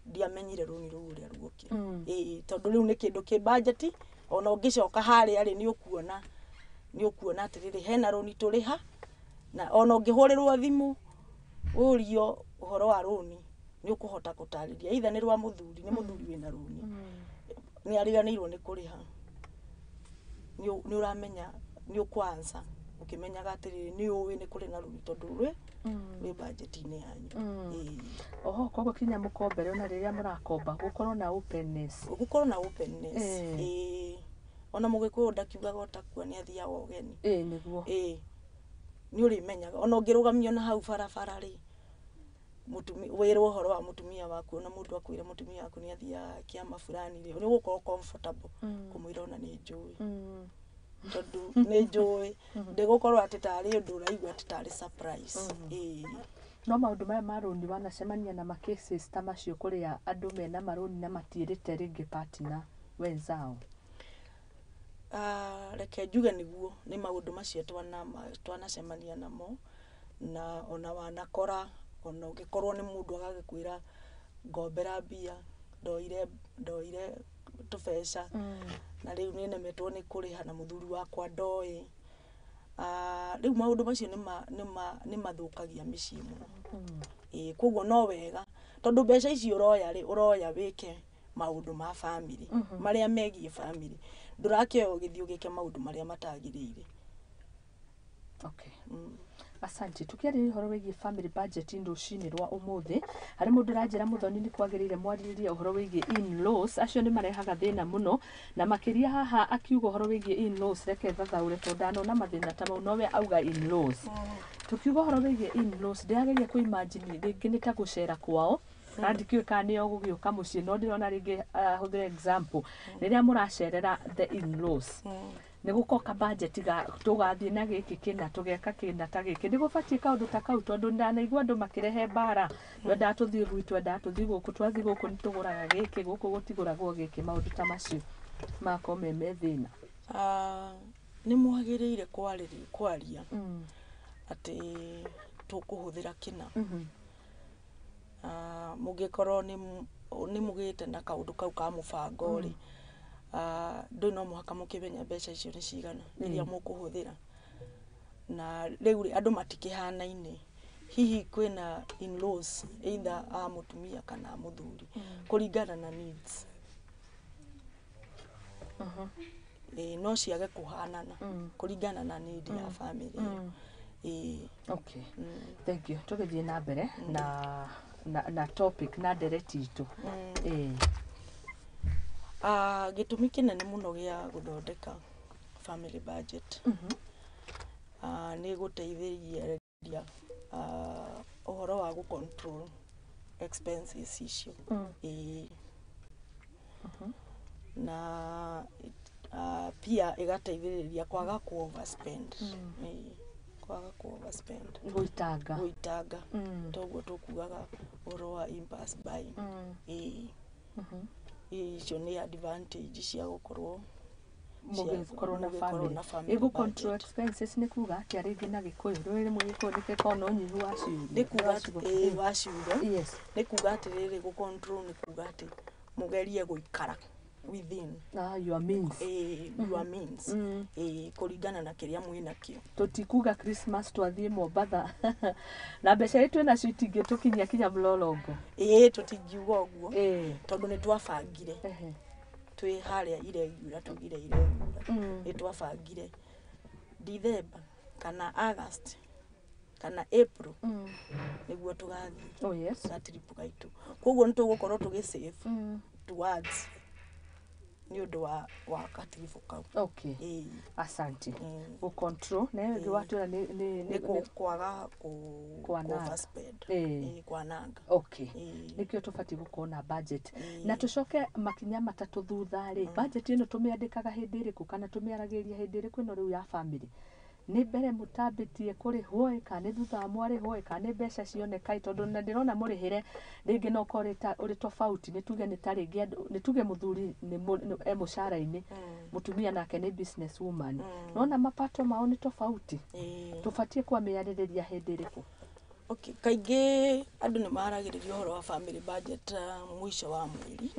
ndiamenyire rũni rũu ũrĩa ruokire. Ĩĩ, tondũ rĩu nĩ kĩndũ kĩ budget, ona ũngĩcoka harĩa rĩ nĩ ũkuona atĩrĩrĩ hena rũni tũrĩha, na ona ũngĩhũrĩrwo thimũ ũrio ũhoro wa rũni nĩ ũkũhota gũtarĩria, either nĩ rwa mũthuri, nĩ mũthuri wĩna rũni, nĩ ariganĩirwo nĩ kũrĩha, nĩ ũramenya, nĩ ũkũ-answer ũkĩmenyaga atĩrĩrĩ nĩ ũĩ nĩ kũrĩ na rũni tondũ rwĩ budget-inĩ yanyu. Ĩĩ. Oho, koguo kinya mũkombere ona rĩrĩa mũrakomba gũkorwo na openness. Gũkorwo na openness. Ĩĩ. Ona mũgĩkũyũ ndakiugaga ũtakua nĩ athiaga ũgeni. Ĩĩ, nĩguo. Ĩĩ. Nĩ ũrĩmenyaga ona ũngĩrũgamio na hau barabara rĩ, wĩrwo ũhoro wa mũtumia waku, ona mũndũ akwĩre mũtumia waku nĩ athiaga kĩama fulani rĩ, nĩ ũgũkorwo comfortable kũmwĩra ona nĩ njũĩ. Tondũ nĩ njũĩ, ndĩgũkorwo atĩ tarĩ ũndũ ũraigua atĩ tarĩ surprise. Ĩĩ. No maũndũ maya ma rũni wanacemania na ma cases ta macio kũrĩa andũ mena marũni na matiĩrĩte rĩngĩ partner wenzao? Reke njuge nĩguo, nĩ maũndũ macio twanacemania namo, na ona wanakora ona ũngĩkorwo nĩ mũndũ agagĩkwĩra ngombera mbia, ndoire tũbeca, na rĩu nĩ nemetwo nĩ kũrĩha na mũthuri wakwa ndoĩ. Rĩu maũndũ macio nĩ mathũkagia mĩciĩ mũno. Ĩĩ, koguo no wega tondũ mbeca icio ũroya rĩ, ũroya wĩke maũndũ ma family, marĩa megiĩ family, ndũrakĩoya ũgĩthiĩ ũgĩke maũndũ marĩa matagĩrĩire. Okay. Asante. Tukiarĩrĩria ũhoro wĩgiĩ family budget rũcinĩ rwa ũmũthĩ, harĩ mũndũ ũranjĩra Mũthoni nĩ kwagĩrĩire mwarĩrĩrie ũhoro wĩgiĩ in-laws, acio nĩ marehaga thĩna mũno, na makĩria haha akiuga ũhoro wĩgiĩ in-laws, reke thathaũre tondũ ndanona mathĩna ta mau, nowe auga in-laws. Tukiuga ũhoro wĩgiĩ in-laws, ndĩrageria kũ imagine rĩngĩ nĩ ta gũcera kwao, na ndikĩũĩ kana nĩo gũgĩũka mũciĩ, no ndĩrona rĩngĩ hũthĩre example rĩrĩa mũracerera the in-laws, nĩ gũkoka budget ga tũgathiĩ na gĩkĩ kĩna, tũgeka kĩna ta gĩkĩ, nĩ gũbatiĩ kaũndũ ta kau, tondũ ndanaigua andũ makĩrehe mbara, twendaga tũthiĩ gwitũ, twendaga tũthiĩ gũkũ, twathiĩ gũkũ nĩ tũgũraga gĩkĩ, gũkũ gũtigũragwo gĩkĩ, maũndũ ta macio magakorwo me thĩna. Nĩ mwagĩrĩire kwaria atĩ tũkũhũthĩra kĩna. Mũngĩkorwo nĩ mũgĩte na kaũndũ kau ka mũbango rĩ, ndũĩ no mũhaka mũkĩmenye mbeca icio nĩ cigana iria mũkũhũthĩra. Na rĩu rĩ, andũ matikĩhanaine. Hihi kwĩna in-laws, either a mũtumia kana a mũthuri, kũringana na needs. Ĩĩ, no ciage kũhanana kũringana na need ya family ĩyo. Ĩĩ. Okay, thank you. Tũgĩthiĩ na mbere na topic na ndereti itũ. Ĩĩ. Ah, gĩtũmi kĩnene mũno gĩa gũthondeka family budget nĩ gũteithĩrĩria ũhoro wa gũ control expenses icio. Ĩĩ, na pia ĩgateithĩrĩria kwaga ku overspend. Ĩĩ, kwaga ku overspend. Gũitanga. Gũitanga. Toguo tũkugaga ũhoro wa impulse buying. Ĩĩ, icio nĩ advantage cia gũkorwo mũgĩkorwo na mũgĩkorwo family na family ĩgũ control budget. Expenses nĩ kuga atĩa rĩngĩ na Gĩkũyũ? Rũrĩrĩ rĩmwe Gĩkũyũ nĩ gĩkoragwo na ũnyihu wa ciũria. Nĩ kuga wa atĩ ciugo. Ĩĩ, wa ciugo. Yes. Nĩ kuga atĩrĩrĩ, gũ control nĩ kuga atĩ mũgerie gũikara within your means. Ĩĩ, your means. Ĩĩ, kũringana na kĩrĩa mwĩnakĩo. Tũtikuga Christmas twathiĩ Mombatha na mbeca iria twĩnacio itingĩtũkinyia kinya mlolongo. Ĩĩ, tũtingiuga ũguo tondũ nĩ twabangire twĩ harĩa irregular, tugire irregular, nĩ twabangire December kana August kana April nĩguo tũgathiĩ Oh yes. ga trip gaitũ, koguo nĩ tũgũkorwo tũgĩ save towards nĩ ũndũ wa gatrip kau. Okay. Ĩĩ. Asante. Gũ control na ĩyo ĩngĩ watwĩra nĩ Nĩ kwaga Kwananga. overspend. Ĩĩ. Ĩĩ, kwananga. Okay. Ĩĩ. Nĩkĩo tũbatiĩ gũkorwo na budget. Ĩĩ. Na tũcoke makinya matatũ thutha rĩ, budget ĩno tũmĩandĩkaga hĩndĩ ĩrĩkũ kana tũmĩaragĩria hĩndĩ ĩrĩkũ ĩno rĩu ya family? Nĩ mbere mũtambĩtie kũrĩhwo ĩ, kana nĩ thutha wa mwarĩhwo ĩ, kana nĩ mbeca cioneka ĩ? Tondũ na ndĩrona mũrĩhĩre rĩngĩ no ũkorwo ũrĩ tofauti. Nĩ tuge nĩ ta rĩngĩ andũ, nĩ tuge mũthuri nĩ e mũcara-inĩ, mũtumia nake nĩ business woman, nona mapato mao nĩ tofauti. Ĩĩ. Tũbatiĩ kwamĩarĩrĩria hĩndĩ ĩrĩkũ? Okay, kaingĩ andũ nĩ maragĩrĩria ũhoro wa family budget mũico wa mweri,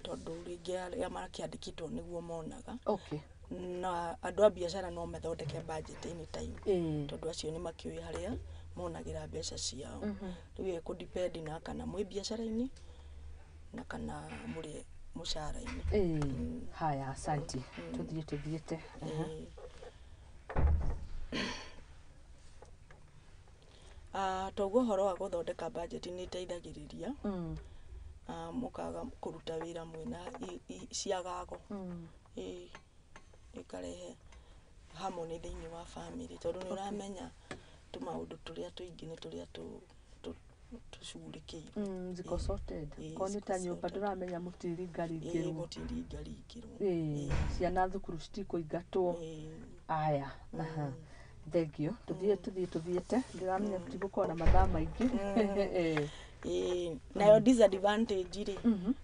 tondũ rĩngĩ arĩa makĩandĩkĩtwo nĩguo monaga. Na andũ a biacara no mathondeke budget anytime, tondũ acio nĩ makĩũĩ harĩa monagĩra mbeca ciao. Rĩu ĩkũ depend na kana mwĩ biacara-inĩ na kana mũrĩ mũcara-inĩ. Ĩĩ, haya, asante. Tũthiĩ tũthiĩte. Ĩĩ. Ah, toguo ũhoro wa gũthondeka budget nĩ ĩteithagĩrĩria mũkaga kũruta wĩra mwĩna ciagago. Ĩĩ, ĩkarehe harmony thĩinĩ wa family, tondũ nĩ ũramenya tũmaũndũ tũrĩa tũingĩ nĩ tũrĩa tũcugurĩkĩirwo. Ziko sorted. Ĩĩ, Korwo nĩ ta ziko nyũmba sorted. ndũramenya mũtiringaringĩrwo. Mũtiringaringĩrwo. Ĩĩ, ciana thukuru citikũingatwo. Ĩĩ. Aya, aha. Thank you. Tũthiĩ tũthiĩte, ndĩramenya tũtigũkorwo na mathaa maingĩ. Ĩĩ. Ĩĩ, nayo disadvantage rĩ,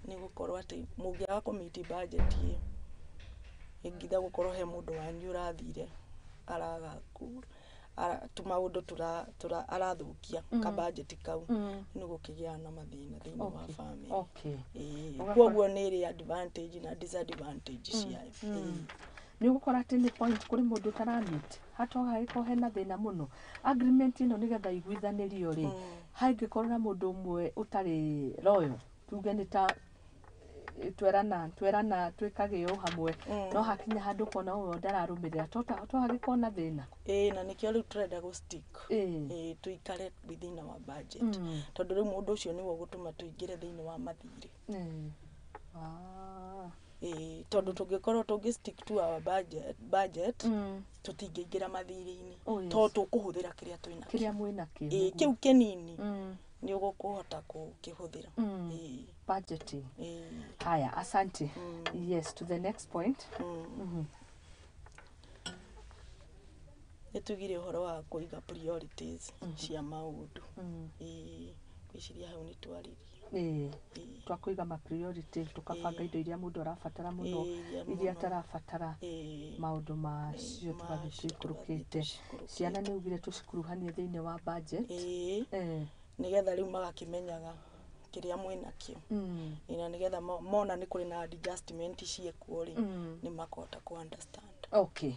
nĩ gũkorwo atĩ mũngĩaga kũ meet budget ĩyo, ĩngitha gũkorwo he mũndũ wanyu ũrathire araga tũmaũndũ arathũkia ka budget kau, nĩ gũkĩgĩa na mathĩna thĩinĩ wa family. Ĩĩ, koguo nĩ ĩrĩ advantage na disadvantage ciayo. Ĩĩ. Nĩ ũgũkora atĩ nĩ point kũrĩ mũndũ ũtarameet, hatoga hagĩkorwo hena thĩna mũno agreement ĩno nĩgetha iguithanĩrio rĩ, hangĩkorwo na mũndũ ũmwe ũtarĩ loyal, tuge nĩ ta twerana twĩkage ũũ hamwe, no hakinya handũ ũkona ũyũ ndararũmĩrĩra, to hagĩkorwo na thĩna. Ĩĩ, na nĩkĩo rĩu tũrenda gũ stick. Ĩĩ, tũikare within our budget, tondũ rĩu mũndũ ũcio nĩwe ũgũtũma tũingĩre thĩinĩ wa mathirĩ. Ah. Ĩĩ, tondũ tũngĩkorwo tũngĩ stick to our budget, tũtingĩingĩra mathirĩ-inĩ. Oh, yes. Tondũ tũkũhũthĩra kĩrĩa twĩnakĩo. Kĩrĩa mwĩnakĩo. Ĩĩ, kĩu kĩnini nĩ ũgũkũhota gũkĩhũthĩra. Ĩĩ. Budgeting. Ĩĩ. Haya, asante. Yes, to the next point. Nĩ tugire ũhoro wa kũiga priorities cia maũndũ. Ĩĩ, ngwĩciria hau nĩ twaririe. Ĩĩ. Ĩĩ. Twakũiga ma priority, tũkabanga indo iria mũndũ arabatara mũno, Ĩĩ, iria iria mũno. atarabatara. Ĩĩ. Maũndũ macio tũgathiĩ macio tũikũrũkĩte. Tũgathiĩ tũcikũrũkĩte. Ciana nĩ ugire tũcikuruhanie thĩinĩ wa budget. Ĩĩ, nĩgetha rĩu magakĩmenyaga kĩrĩa mwĩnakĩo. Ĩĩ, na nĩgetha mona nĩ kũrĩ na adjustment ciĩkuo rĩ, nĩ makũhota kũ understand. Okay,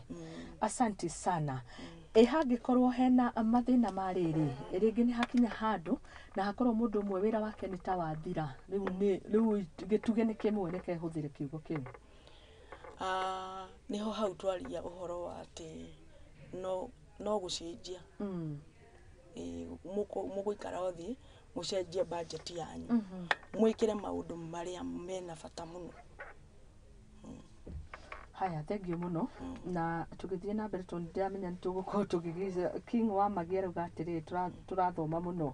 asante sana. Ĩ hangĩkorwo hena mathĩna ma rĩrĩ, rĩngĩ nĩ hakinya handũ na hakorwo mũndũ ũmwe wĩra wake nĩ ta wathira, rĩu nĩ rĩu gĩtugĩ nĩ kĩmwe, reke hũthĩre kiugo kĩu. Ah, nĩho hau twaria ũhoro wa atĩ no gũcenjia. Ĩ, mũgũikara thĩ mũcenjie budget yanyu, mwĩkĩre maũndũ marĩa mena bata mũno. Haya, thengiũ mũno. Na tũgĩthiĩ na mbere, tondũ nĩndĩramenya nĩ tũgũkorwo tũgĩgĩca King wa Magi arauga atĩrĩrĩ, tũrathoma mũno.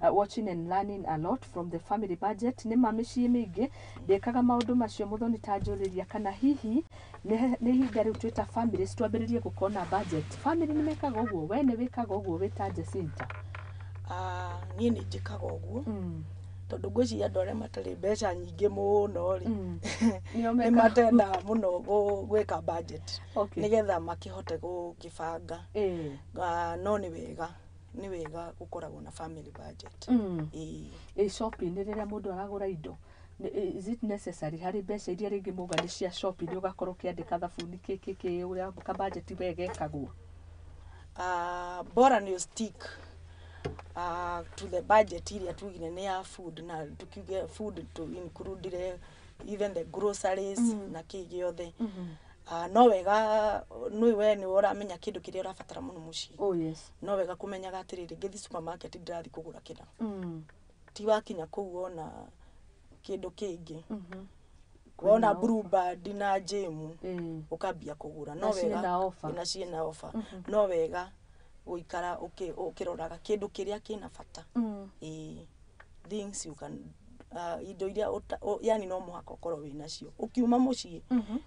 Watching and learning a lot from the family budget. Nĩ ma mĩciĩ mĩingĩ ndĩkaga maũndũ macio. Mũthoni, ta njũrĩria kana hihi nĩ ihinda rĩu twĩta families twambĩrĩrie gũkorwo na budget. Family nĩ mekaga ũguo? We nĩ wĩkaga ũguo wĩ ta Jacinta? Ah, niĩ nĩ njĩkaga ũguo, tondũ ngwĩciria andũ arĩa matarĩ mbeca nyingĩ mũno rĩ, Nĩo nĩ matendaga mũno gwĩka budget, nĩgetha makĩhote gũkĩbanga. Ah, no nĩ wega gũkoragwo na family budget. Ĩĩ. Ĩ shopping, rĩrĩa mũndũ aragũra indo, is it necessary harĩ mbeca iria rĩngĩ mauga nĩ cia shopping, ũgakorwo ũkĩandĩka thabuni kĩ kĩ kĩ, ũrĩa ka budget we gekagwo? Bora nĩ stick to the budget iria tugire nĩ ya food, na tukiuge food to include even the groceries na kĩ gĩothe. No wega nĩ we nĩ ũramenya kĩndũ kĩrĩa ũrabatara mũno mũciĩ. Oh yes. No wega kũmenyaga atĩrĩrĩ, ngĩthiĩ supermarket ndĩrathiĩ kũgũra kĩna, ti wakinya kũu wona kĩndũ kĩngĩ, wona Kwĩna Blueband na jam, ũkambia kũgũra. No Na ciĩna wega offer. Na ciĩna offer. No wega gũikara ũkĩroraga kĩndũ kĩrĩa kĩna bata. Ĩĩ, things you can indo iria yani no mũhaka ũkorwo wĩ nacio ũkiuma mũciĩ,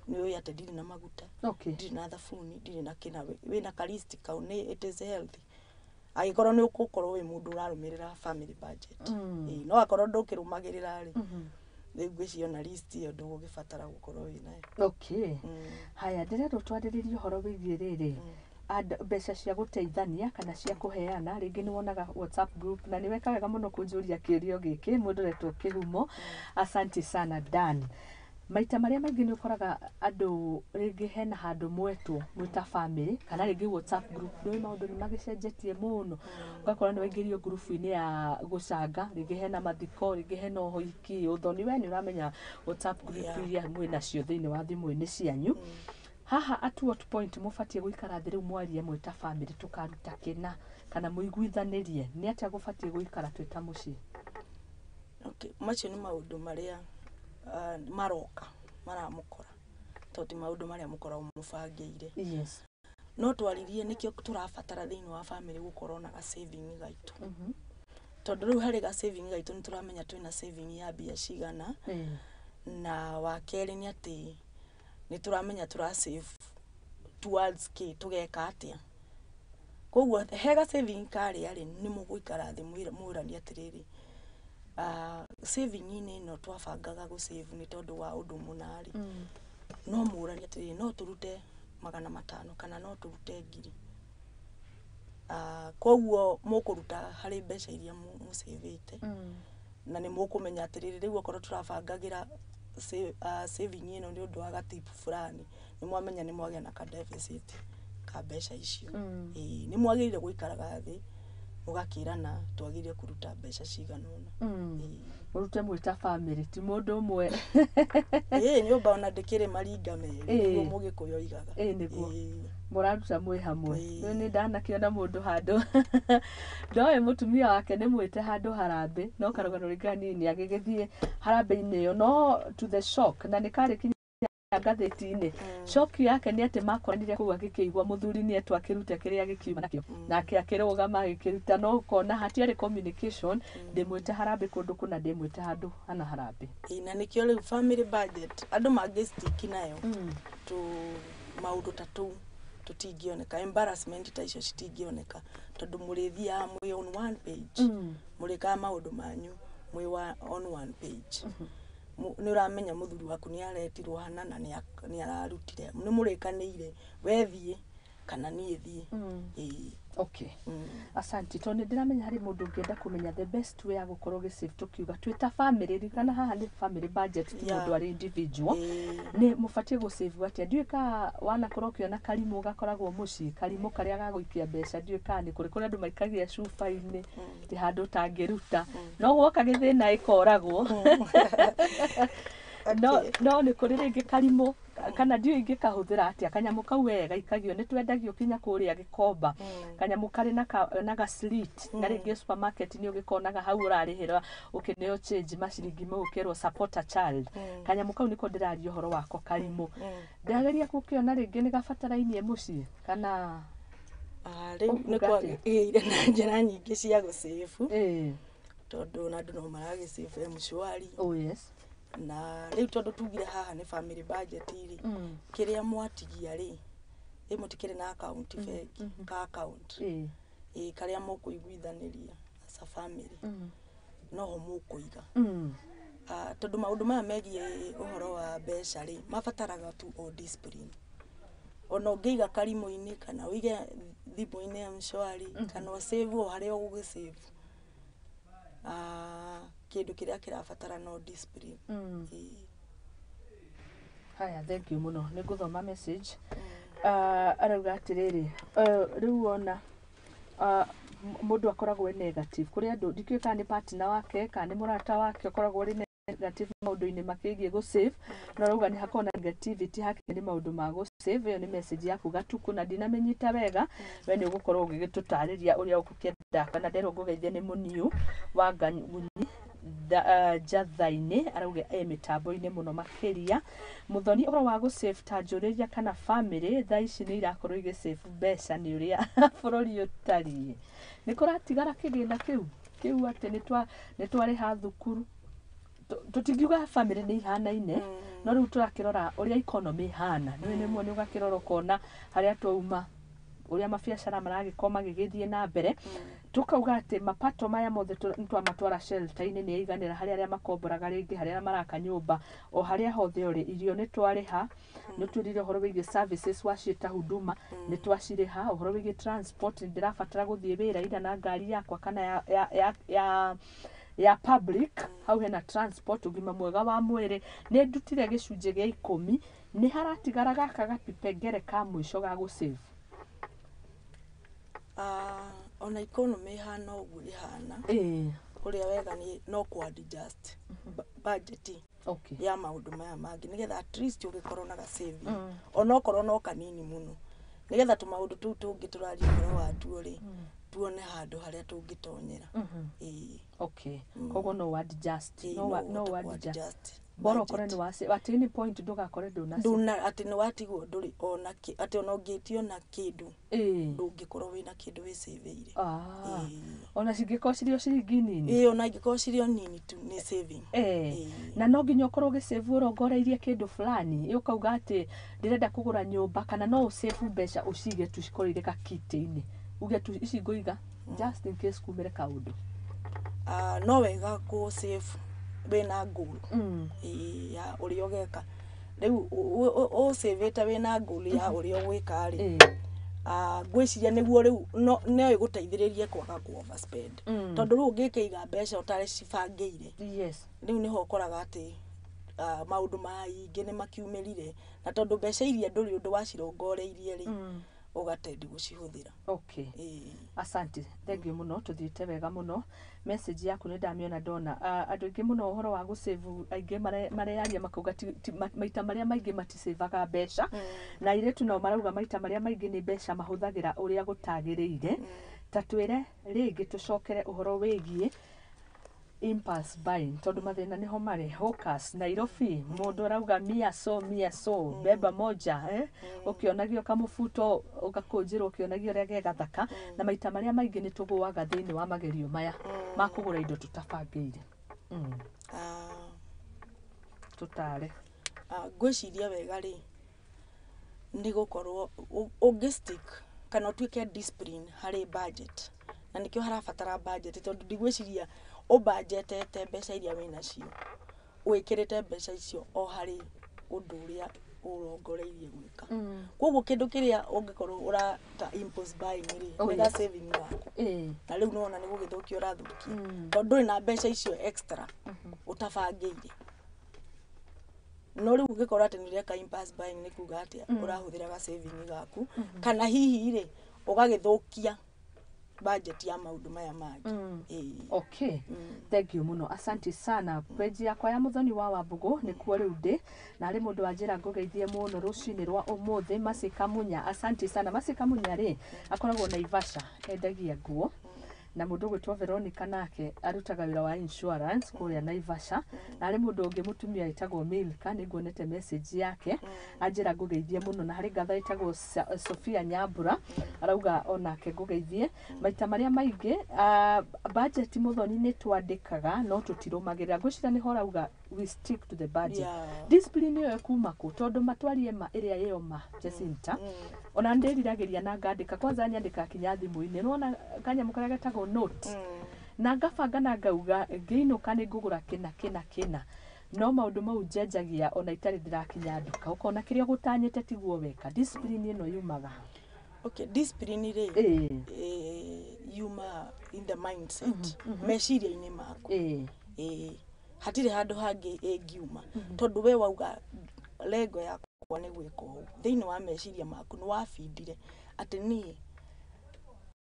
nĩ ũĩ atĩ ndirĩ na maguta, ndirĩ na thabuni, ndirĩ na kĩna. Wĩna ka list kau, nĩ it is healthy angĩkorwo nĩ ũgũkorwo wĩ mũndũ ũrarũmĩrĩra family budget. Ĩĩ, no akorwo ndũkĩrũmagĩrĩra rĩ, rĩu ngwĩciria ona list ĩyo ndũgũgĩbatara gũkorwo wĩ nayo. Haya, ndĩrerwo twarĩrĩrie ũhoro wĩgiĩ rĩrĩ, mbeca cia gũteithania kana cia kũheana. Rĩngĩ nĩ wonaga WhatsApp group, na nĩ weka wega mũno kũnjũria kĩũrio gĩkĩ, mũndũ ũretwo Kĩhumo. Asante sana Dan. Maita marĩa maingĩ nĩ ũkoraga andũ rĩngĩ hena handũ mwetwo mwĩta family kana rĩngĩ WhatsApp group. Nĩ maũndũ nĩ magĩcenjetie mũno, ũgakora nĩ waingĩrio ngurubu-inĩ ya gũcanga, rĩngĩ hena mathiko, rĩngĩ hena ũhiki, ũthoni. We nĩ ũramenya WhatsApp group iria mwĩ nacio thĩinĩ wa thimũ-inĩ cianyu. Haha at what point mũbatiĩ gũikara thĩ rĩu mwarie mwĩ ta family, tũkaruta kĩna, kana mũiguithanĩrie nĩ atĩa gũbatiĩ gũikara twĩ ta mũciĩ? Okay. Macio nĩ maũndũ marĩa maroka maramũkora, tondũ ti maũndũ marĩa mũkoragwo mũbangĩire. No twaririe nĩkĩo tũrabatara thĩinĩ wa family gũkorwo na ga saving gaitũ, tondũ rĩu harĩ ga saving gaitũ nĩ tũramenya twĩna saving ya mbia cigana. Na wa kerĩ nĩ atĩ nĩ tũramenya tũra save towards kĩ, tũgeka atĩa. Koguo he ga saving karĩa rĩ, nĩ mũgũikara thĩ mwĩranie atĩrĩrĩ, saving-inĩ ĩno twabangaga gũ save nĩ tondũ wa ũndũ mũna rĩ, no mũranie atĩrĩrĩ, no tũrute 500 kana no tũrute 1,000. Koguo mũkũruta harĩ mbeca iria mũcĩvĩte, na nĩ mũkũmenya atĩrĩrĩ, rĩu okorwo tũrabangagĩra saving ĩno nĩ ũndũ wa gatip fulani, nĩ mwamenya nĩ mwagĩa na ka deficit ka mbeca icio. Ĩĩ, nĩ mwagĩrĩire gũikaraga thĩ mũgakĩrana twagĩrĩire kũruta mbeca cigana ũna. Ĩĩ. Mũrute mwĩ ta family, ti mũndũ ũmwe. Ĩĩ, nyũmba ona ndĩkĩrĩ maringa merĩ, nĩguo mũgĩkũyũ oigaga. Ĩĩ, nĩguo. Ĩĩ. Mũraruta mwĩ hamwe. Ĩĩ. Nĩ ndanakĩona mũndũ handũ ndoĩ mũtumia wake nĩ mwĩte handũ harambĩ, no karũgano rĩngĩ hanini agĩgĩthiĩ harambĩ-inĩ ĩyo, no to the shock, na nĩ karĩ kinya ngathĩti-inĩ, shock yake nĩ atĩ makoranire kũu, agĩkĩigua mũthuri nĩ etwo akĩrute kĩrĩa gĩkiuma nakĩo, nake akĩrũgama agĩkĩruta. No ũkona hatiarĩ communication, ndĩmwĩte harambĩ kũndũ kũna, ndĩmwĩte handũ hana harambĩ. Ĩĩ, na nĩkĩo rĩu family budget andũ mangĩ stick nayo tu, maũndũ ta tũu tũtingĩoneka, embarrassment ta icio citingĩoneka, tondũ mũrĩthiaga mwĩ on one page, mũrĩkaga maũndũ manyu mwĩ on one page. Nĩ ũramenya mũthuri waku nĩ aretirwo hana na nĩ ararutire, nĩ mũrĩkanĩire wethiĩ. Kana niĩ thiĩ. Ĩĩ. Okay, asanti, tondũ nĩ ndĩramenya harĩ mũndũ ũngĩenda kũmenya the best way ya gũkorwo gĩsave. Tũkiuga twĩ ta family, ririkana haha nĩ family budget, ti mũndũ arĩ individual. Nĩ mũbatiĩ gũsave atĩa? Ndiũĩ ka wanakorwo ũkĩona karimũ gakoragwo mũciĩ, karimũ karĩa gagũikia mbeca. Ndiũĩ kana nĩ kũrĩ kũrĩa andũ maikagia cuba-inĩ, ti handũ ũtangĩruta, no gwoka gĩthĩna ĩkoragwo. No nĩ kũrĩ rĩngĩ karimũ, kana ndiũĩ ingĩkahũthĩra atĩa kanyamũ kau. We gaikagio, nĩ twendagio kinya kũrĩa Gĩkomba, kanyamũ karĩ na ga slit, na rĩngĩ supermarket nĩ ũgĩkonaga hau ũrarĩhĩra ũkĩneo change maciringi mau, ũkerwo "support a child". Kanyamũ kau nĩko ndĩraria ũhoro wako, karimũ. Ndĩrageria gũkĩona rĩngĩ nĩ gabatarainie mũciĩ kana. Ah, rĩu nĩ Ũkuga atĩa? kwagĩrĩire na njĩra nyingĩ cia gũsave, tondũ ona andũ no maragĩsave M-Shwari. Oh yes. Na rĩu tondũ tugire haha nĩ family budget rĩ, kĩrĩa mwatigia rĩ, ĩ mũtikĩrĩ na account bengi, ka account, ĩ karĩa mũkũiguithanĩria as a family, noho mũkũiga. Ah, tondũ maũndũ maya megiĩ ũhoro wa mbeca rĩ, mabataraga tu o discipline. Ona ũngĩiga karimũ-inĩ kana ũige thimũ-inĩ ya M-Shwari, kana ũsave o harĩa ũgũgĩsave, ah, kĩndũ kĩrĩa kĩrabatara no discipline. Ĩĩ. Haya, thank you mũno. Nĩ ngũthoma message. Arauga atĩrĩrĩ, rĩu wona mũndũ akoragwo e negative kũrĩ andũ, ndikĩũĩ kana nĩ partner wake kana nĩ mũrata wake ũkoragwo ũrĩ negative maũndũ-inĩ makĩgiĩ gũsave, no arauga nĩ hakoragwo na negativity hake nĩ maũndũ ma gũsave. Ĩyo nĩ message yaku Gatuku, na ndinamĩnyita wega. We nĩ ũgũkorwo ũgĩgĩtũtarĩria ũrĩa ũgũkĩenda. Kana nderwo ngũgeithie nĩ mũniu wa Ngangunyi njatha-inĩ, arauga e mĩtambo-inĩ mũno makĩria. Mũthoni, ũhoro wa gũsave, ta njũrĩria kana family thaa ici nĩ irakorwo igĩsave mbeca nĩ ũrĩa bũrũri ũtariĩ, nĩ kũratigara kĩgĩna kĩu atĩ nĩ twarĩha thukuru. Tũtingiuga family nĩ ihanaine, no rĩu tũrakĩrora ũrĩa economy ĩhana. Nĩ rĩmwe nĩ ũgakĩrora ũkona harĩa twauma, ũrĩa mabiacara maragĩkorwo magĩgĩthiĩ na mbere, tukauga atĩ mapato maya mothe nĩ twamatwara shelter-inĩ, nĩ aiganĩra harĩ arĩa makomboraga, rĩngĩ harĩ arĩa maraka nyũmba, o harĩa hothe ũrĩ. Irio nĩ twarĩha, nĩ twĩrire ũhoro wĩgiĩ services waciĩta huduma, nĩ twacirĩha. Ũhoro wĩgiĩ transport, nĩ ndĩrabatara gũthiĩ wĩra ira na ngari yakwa kana ya public, hau hena transport. Ũgima mwega wa mwĩrĩ, nĩ ndutire gĩcunjĩ gĩa 10, nĩ haratigara gaka gapipengere ka mũico ga gũsave. Ah, ona economy ĩhana ũguo ĩhana, ũrĩa wega nĩ no kũ adjust budget ya maũndũ maya mangĩ, nĩgetha at least ũgĩkorwo na ga saving, onokorwo no kanini mũno, nĩgetha tũmaũndũ tũu tũngĩ tũraria ũhoro watuo rĩ, tuone handũ harĩa tũngĩtonyera. Ĩĩ. Okay, koguo no adjust. Ĩĩ, no wa, no no ũhote adjust kũ-adjust bora budget. ũkore nĩ wa at any point ndũgakore ndũna. Nduna atĩ nĩ watigwo ndũrĩ ona atĩ ona ũngĩtio na kĩndũ, ndũngĩkorwo wĩna kĩndũ wĩcĩvĩire. Ah. Ĩĩ. Ona cingĩkorwo cirĩ o ciringi nini. Ĩĩ, ona ingĩkorwo cirĩ o nini tu, nĩ saving. Ĩĩ. Na no nginya ũkorwo ũgĩsave ũrongoreirie kĩndũ fulani, ũkauga atĩ ndĩrenda kũgũra nyũmba, kana no ũsave mbeca ũcige tu cikorwo irĩ kakitĩ-inĩ, uge tu ici ngũiga just in case kumĩre kaũndũ? Ah, no wega kũ save wĩna goal. Ĩĩ, ya ũrĩa ũgeka. Rĩu ũsavĩte wĩna goal ya ũrĩa ũgwĩka rĩ, ah, ngwĩciria nĩguo rĩu no ĩgũteithĩrĩrie kwaga kũ overspend, tondũ rĩu ũngĩkĩiga mbeca ũtarĩcibangĩire, rĩu nĩho ũkoraga atĩ, ah, maũndũ maingĩ nĩ makiumĩrire, na tondũ mbeca iria ndũrĩ ũndũ wacirongoreirie rĩ, ũgatendi gũcihũthĩra. Ĩĩ. Asante, thank you mũno, tũthiĩte wega mũno. Message yaku nĩ ndamĩona, ndona. Ah, andũ aingĩ mũno ũhoro wa gũsave, aingĩ mareyaria makauga maita marĩa maingĩ matisavaga mbeca, na airĩtu nao marauga maita marĩa maingĩ nĩ mbeca mahũthagĩra ũrĩa gũtagĩrĩire. Ta twĩre rĩngĩ, tũcokere ũhoro wĩgiĩ impulse buying, tondũ mathĩna nĩho marĩ. Hawkers Nairobi, mũndũ arauga mia so mia so beba moja, eh? Ũkĩonagio kamũbuto ũgakũnjĩrwo, ũkĩonagio ũrĩa ge gathaka, na maita marĩa maingĩ nĩ tũgũaga thĩinĩ wa magerio maya ma kũgũra indo tũtabangĩire. Ah, Tũtare. Ah, ngwĩciria wega rĩ, nĩ gũkorwo ũngĩ stick kana ũtuĩke discipline harĩ budget, na nĩkĩo harabatara budget, tondũ ndigwĩciria ũbanjetete mbeca iria wĩnacio, wĩkĩrĩte mbeca icio o harĩ ũndũ ũrĩa ũrongoreirie gwĩka. Koguo kĩndũ kĩrĩa ũngĩkorwo ũraka impulse buying rĩ, Oh, nĩ ga yes. saving gaku. Ĩĩ. Na rĩu nĩwona nĩ gũgĩthũkia ũrathũkia, tondũ ndũrĩ na mbeca icio extra ũtabangĩire. No rĩu ũngĩkorwo atĩ nĩ ũreka impulse buying, nĩ kuga atĩa? Ũrahũthĩra ga saving gaku, kana hihi rĩ, ũgagĩthũkia budget ya maũndũ maya mangĩ. Ĩĩ. Okay, thank you muno, asante sana. Page yakwa ya Muthoni wa Wambugu nĩkuo rĩu ndĩ na harĩ mũndũ wanjĩra ngũgeithie mũno rũcinĩ rwa ũmũthĩ, Masika Munya. Asante sana. Masika Munya rĩ, akoragwo Naivasha, endagia nguo. Na mũndũ ũgwĩtwo Veronica nake arutaga wĩra wa insurance kũrĩa Naivasha. Na harĩ mũndũ ũngĩ mũtumia wĩtagwo Milka, nĩ nguonete message yake, anjĩra ngũgeithie mũno. Na harĩ ngatha ĩtagwo Sophia Nyambura, arauga onake ngũgeithie maita marĩa maingĩ. Budget, Muthoni, nĩ twandĩkaga no tũtirũmagĩrĩra. Ngwĩciria nĩho ũrauga we stick to the budget. Yeah. Discipline ĩyo ĩkuma kũ? Tondũ matwarie ma ĩrĩa ĩyo ma Jacinta, ona ndĩriragĩria na ngandĩka. Kwanza nyandĩka kinya thimũ-inĩ, nĩwona kanyamũ karĩa getagwo note, na ngabanga na ngauga ngĩinũka nĩ ngũgũra kĩna kĩna kĩna. No maũndũ mau njenjagia ona itarĩ ndĩrakinya nduka, ũkona kĩrĩa ũgũtanyĩte tiguo weka. Discipline ĩno yumaga? Okay, discipline rĩ, yuma in the mindset, meciria-inĩ maku. Ĩĩ, hatirĩ handũ hangĩ ĩngiuma, tondũ we wauga lengo yakwa nĩ gwĩka ũũ, thĩinĩ wa meciria maku nĩ wabindire atĩ niĩ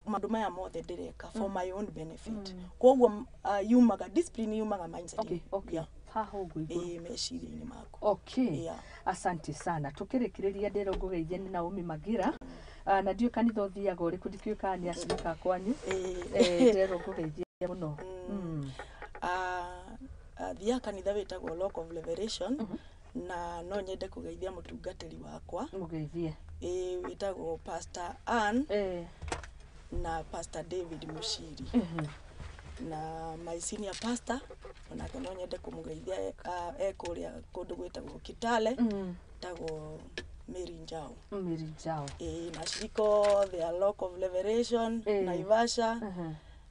maũndũ maya mothe ndĩreka for my own benefit. Koguo yumaga, discipline yumaga mindset. Okay. Yeah. Haha ũguo igũrũ. Ĩĩ, meciria-inĩ maku. Okay. Yeah. Asante sana. Tukĩrĩkĩrĩria, ndĩrwo ngũgeithie nĩ Naomi Magira. Na ndiũĩ kanitha ũthiaga ũrĩkũ, ndikĩũĩ kana nĩ acirika kwanyu. Ndĩrwo ngũgeithie mũno. Thiaga kanitha wĩtagwo Rock of Revelation, na no nyende kũgeithia mũtungatĩri wakwa. Mũgeithie. Ĩĩ, wĩtagwo Pastor Ann na Pastor David Mushiri, na my senior pastor onake no nyende kũmũgeithia, e kũrĩa kũndũ gwĩtagwo Kitale, tagwo Mary Njau. Mary Njau. Ĩĩ, na acirika othe a Rock of Revelation, Naivasha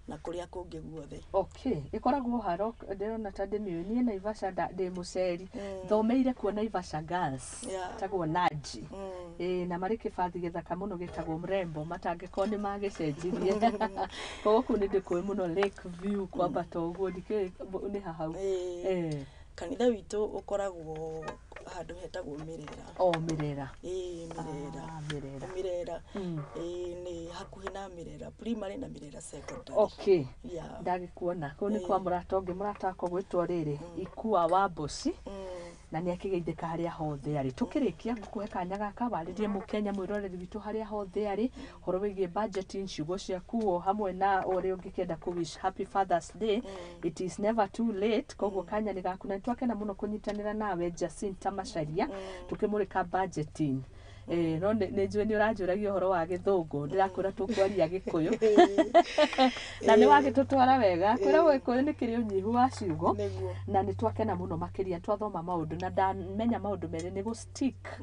na kũrĩa kũngĩ guothe. Okay, ĩkoragwo haro, ndĩrona ta ndĩmĩũĩ niĩ Naivasha, ndĩ mũceri, thomeire kuo Naivasha Girls. Tagwo Naji. Ĩĩ, na marĩ kĩbathi gĩthaka mũno gĩtagwo Mrembo, matangĩkorwo nĩ magĩcenjirie. Koguo kũu nĩ ndĩkũĩ mũno, Lake View kwambata ũguo, ndikĩũĩ nĩ ha hau. Ĩĩ. Kanitha witũ ũkoragwo handũ hetagwo Mĩrera. O Mĩrera. Ĩĩ, Mĩrera. Ah, Mĩrera. Mĩrera. Ĩĩ, nĩ hakuhĩ na Mĩrera Primary na Mĩrera Secondary. Okay. Yeah. Ndagĩkuona kũu nĩ kwa mũrata ũngĩ, mũrata wakwa gwĩtwo rĩrĩ Ikua wa Mboci, na nĩ akĩgeithĩka harĩa hothe arĩ. Tũkĩrĩkia, ngũkũhe kanya gaka warĩrie mũkenya mwĩroreri witũ harĩa hothe arĩ ũhoro wĩgiĩ budgeting, ciugo ciaku o hamwe na ũrĩa ũngĩkĩenda kũ wish happy Fathers Day. It is never too late, koguo kanya nĩ gaku. Na nĩtwakena mũno kũnyitanĩra nawe Jacinta Macharia tũkĩmũrĩka budgeting. No nĩ njũĩ nĩ ũranjũragia ũhoro wa gĩthũngũ, ndĩrakwĩra tũkwaria gĩkũyũ na nĩ wagĩtũtwara wega. Kwĩragwo gĩkũyũ nĩ kĩrĩ ũnyihu wa ciugo. Nĩguo. Na nĩ twakena mũno makĩria, twathoma maũndũ na ndamenya maũndũ merĩ: nĩ gũ stick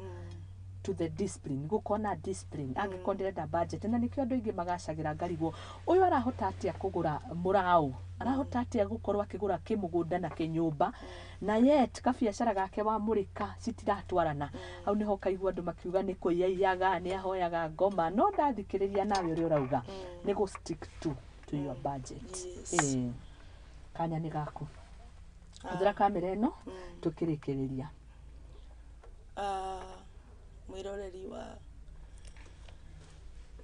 to the discipline, gũkorwo na discipline angĩkorwo ndĩrenda budget. Na nĩkĩo andũ aingĩ magacagĩra, ngarigwo ũyũ arahota atĩa kũgũra mũraũ, arahota atĩa gũkorwo akĩgũra kĩmũgũnda na kĩnyũmba, na yet kabiacara gake wamũrĩka citiratwarana. Hau nĩho kaigua andũ makiuga nĩ kũiyaiyaga, nĩ ahoyaga ngoma. No ndathikĩrĩria nawe ũrĩa ũrauga, nĩ gũ stick to your budget. Yes. Ĩĩ. Kanya nĩ gaku, hũthĩra kamera ĩno tũkĩrĩkĩrĩria. Mwĩroreri wa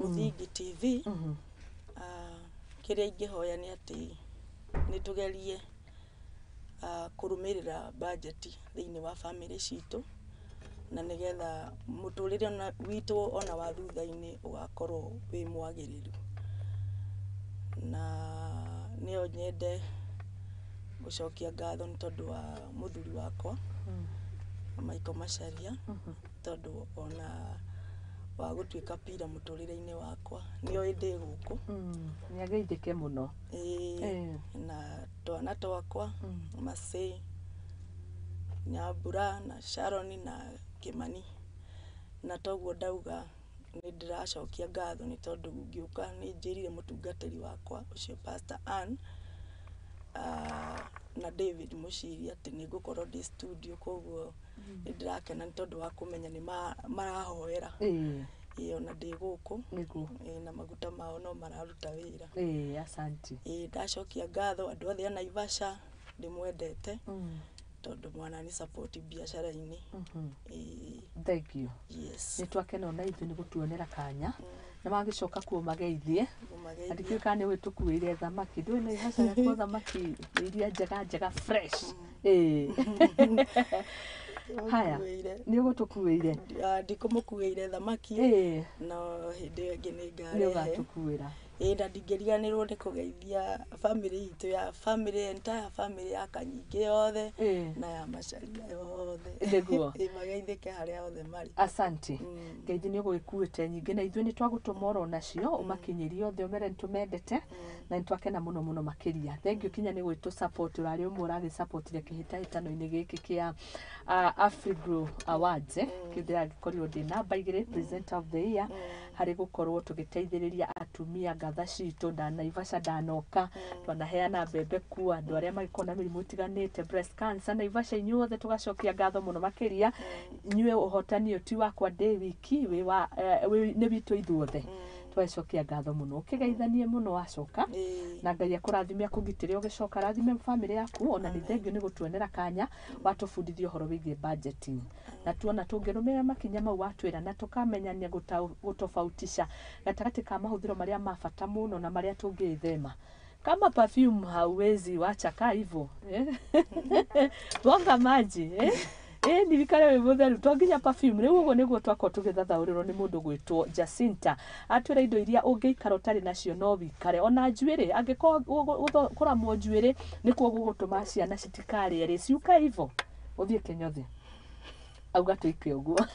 Mũthingi TV, kĩrĩa ingĩhoya nĩ atĩ nĩ tũgerie kũrũmĩrĩra budget thĩinĩ wa bamĩrĩ citũ, na nĩgetha mũtũrĩre ona witũ ona wa thutha-inĩ ũgakorwo wĩ mwagĩrĩru. Na nĩyo nyende gũcokia ngatho nĩ tondũ wa mũthuri wakwa Michael Macharia, tondũ ona wa gũtuĩka pira mũtũrĩre-inĩ wakwa, nĩoĩ ndĩ gũkũ. Nĩ ageithĩke mũno. Ĩĩ, na twana twakwa, Macĩ, Nyambura na Sharon na Kĩmani. Na toguo ndauga nĩ ndĩracokia ngatho nĩ tondũ ngĩũka nĩ njĩrire mũtungatĩri wakwa ũcio Pastor Ann. Na David Muciri atĩ nĩ ngũkorwo ndĩ studio, koguo nĩ ndĩrakena nĩ tondũ wa kũmenya nĩ marahoera. Ĩĩ, ona ndĩ gũkũ. Ĩĩ, na maguta mao no mararuta wĩra. Asante. Ĩĩ, ndacokia ngatho andũ othe a Naivasha, ndĩmwendete tondũ mwanani support biacara-inĩ. Ĩĩ. Thank you. Yes. Nĩ twakena ona ithuĩ nĩ gũtuonera kanya na magĩcoka kuo mageithie. Mũmageithie. Andikĩũĩ kana nĩ ũgĩtũkuĩire thamaki, ndũĩ Naivasha gĩkuo thamaki iria njega njega fresh. Ĩĩ, haya. Mũkuĩire. Nĩ ũgũtũkuĩire? Ah, ndikũmũkuĩire thamaki, no hĩndĩ ĩyo ĩngĩ nĩ Nĩ ngarehe. ũgatũkuĩra. Ĩĩ, na ndingĩriganĩrwo nĩ kũgeithia family itũ, ya family, entire family ya Kanyingĩ yothe na ya Macharia yothe. Ĩĩ, mageithĩke harĩa othe marĩ. Asante. Ngeithi nĩ ũgũgĩkuĩte nyingĩ na ithuĩ nĩ twagũtũma oro nacio ũmakinyĩrie othe, ũmere nĩ tũmendete na nĩ twakena mũno mũno makĩria. Thank you kinya nĩ gwĩtũ support, ũrarĩ ũmwe ũragĩsupportire kĩhĩtahĩtano-inĩ gĩkĩ kĩa Afrigrow Awards, kĩu ndĩragĩkorirwo ndĩ namba 2 presenter of the year, harĩ gũkorwo tũgĩteithĩrĩria atumia ngatha citũ nda Naivasha ndanoka, twanaheana mbembe kuo andũ arĩa magĩkorwo na mĩrimũ ĩtiganĩte, breast cancer Naivasha. Inyuothe tũgacokia ngatho mũno makĩria inyuĩ. Ũhotani ũyũ ti wakwa ndĩ wiki, wĩ wa nĩ witũ ithuothe. Twacokia ngatho mũno, ũkĩgeithanie mũno wacoka. Na Ngai akũrathime, akũgitĩre ũgĩcoka, rathime bamĩrĩ yaku. Ona nĩ thengiũ nĩ gũtuonera kanya watũbundithia ũhoro wĩgiĩ budgeting, na tuona tũngĩrũmĩrĩra makinya mau watwĩra na tũkamenyania gũtofautisha gatagatĩ ka mahũthĩro marĩa ma bata mũno na marĩa tũngĩthema, kama perfume hauwezi wacha kaa hivyo, eh? Gonga maji, eh? Ĩ ndirikane wĩ mũtheru to nginya perfume. Rĩu ũguo nĩguo twakorwo tũgĩthathaũrĩrwo nĩ mũndũ gwĩtwo Jacinta, atwĩra indo iria ũngĩikara ũtarĩ nacio no wikare ona njuĩrĩ, angĩkorwo kũramwo njuĩrĩ nĩkuo gũgũtũma ciana citikarĩe rĩ, ciuka hivo ũthiĩ kĩnyothe auga twĩke ũguo.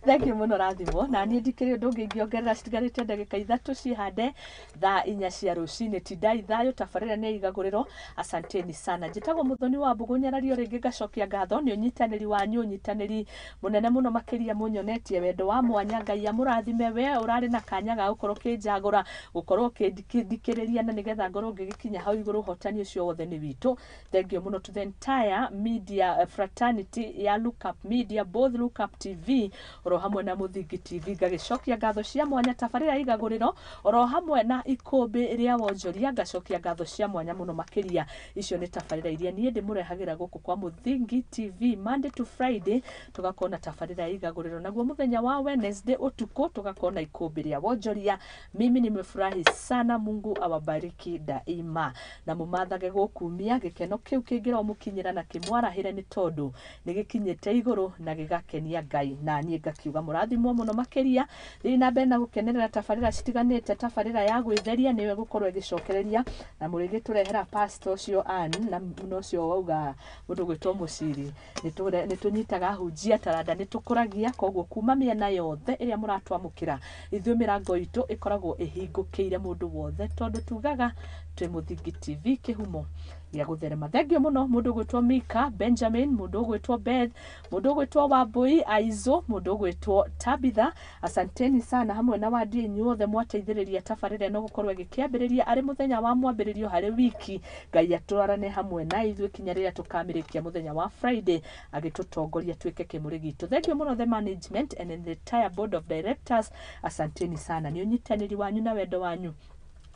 Thank you mũno, rathimwo. Na niĩ ndikĩrĩ ũndũ ũngĩ ingĩongerera, citigarĩte ndagĩka 3 cihande thaa 4 cia rũcinĩ. Tindai thayũ, tabarĩra nĩ igagũrĩrwo. Asanteni sana. Njĩtagwo Mũthoni wa Mbũgũ Nyarario, rĩngĩ ngacokia ngatho nĩ ũnyitanĩri wanyu, ũnyitanĩri mũnene mũno makĩria mũnyonetie wendo wa mwanya. Ngai amũrathime we ũrarĩ na kanya ga gũkorwo ũkĩnjagũra, gũkorwo ũkĩndikĩrĩria na nĩgetha ngorwo ngĩgĩkinya hau igũrũ. Ũhotani ũcio wothe nĩ witũ. Thank you mũno to the entire media fraternity ya Look Up Media, both Look Up TV oro hamwe na Mũthingi TV. Ngagĩcokia ngatho cia mwanya tabarĩra igagũrĩro oro hamwe na ikũmbĩ rĩa wonjoria, ngacokia ngatho cia mwanya mũno makĩria. Icio nĩ tabarĩra iria niĩ ndĩmũrehagĩra gũkũ kwa Mũthingi TV Monday to Friday, tũgakorwo na tabarĩra ya igagũrĩro, naguo mũthenya wa Wednesday ũtukũ tũgakorwo na ikũmbĩ rĩa wonjoria. Mimi nimefurahi sana, Mungu awabariki daima na mũmathage gũkumia gĩkeno kĩu kĩngĩra mũkinyĩra na kĩmwarahĩre, nĩ tondũ nĩ gĩkinyĩte igũrũ na gĩgakenia Ngai, na niĩ ngakiuga mũrathimwo mũno makĩria. Thiĩ na mbere na gũkenerera tabarĩra citiganĩte. Tabarĩra ya gwĩtheria nĩyo ĩgũkorwo ĩgĩcokereria na mũrĩgĩtũrehera pastor ũcio Ann na na ũcio wauga mũndũ gwĩtwo Mũciri. Nĩ tũnyitaga hunjia taranda, nĩ tũkũragia, koguo kuma mĩena yothe ĩrĩa mũratwamũkĩra, ithuĩ mĩrango itũ ĩkoragwo ĩhingũkĩire mũndũ wothe, tondũ tugaga twĩ Mũthingi TV, kĩhumo gĩa gũtherema. Thengiũ mũno mũndũ ũgwĩtwo Mika Benjamin, mũndũ ũgwĩtwo Beth, mũndũ ũgwĩtwo Wambui Aizo, mũndũ ũgwĩtwo Tabitha, asanteni sana, hamwe na wandi inyuothe mwateithĩrĩria tabarĩra ĩno gũkorwo ĩgĩkĩambĩrĩria arĩ mũthenya wa mwambĩrĩrio harĩ wiki. Ngai atwarane hamwe na ithuĩ kinya rĩrĩa tũkamĩrĩkia mũthenya wa Friday, agĩtũtongoria tuĩke kĩmũrĩ gitũ. Thank you mũno the management and the entire board of directors, asanteni sana nĩ ũnyitanĩri wanyu na wendo wanyu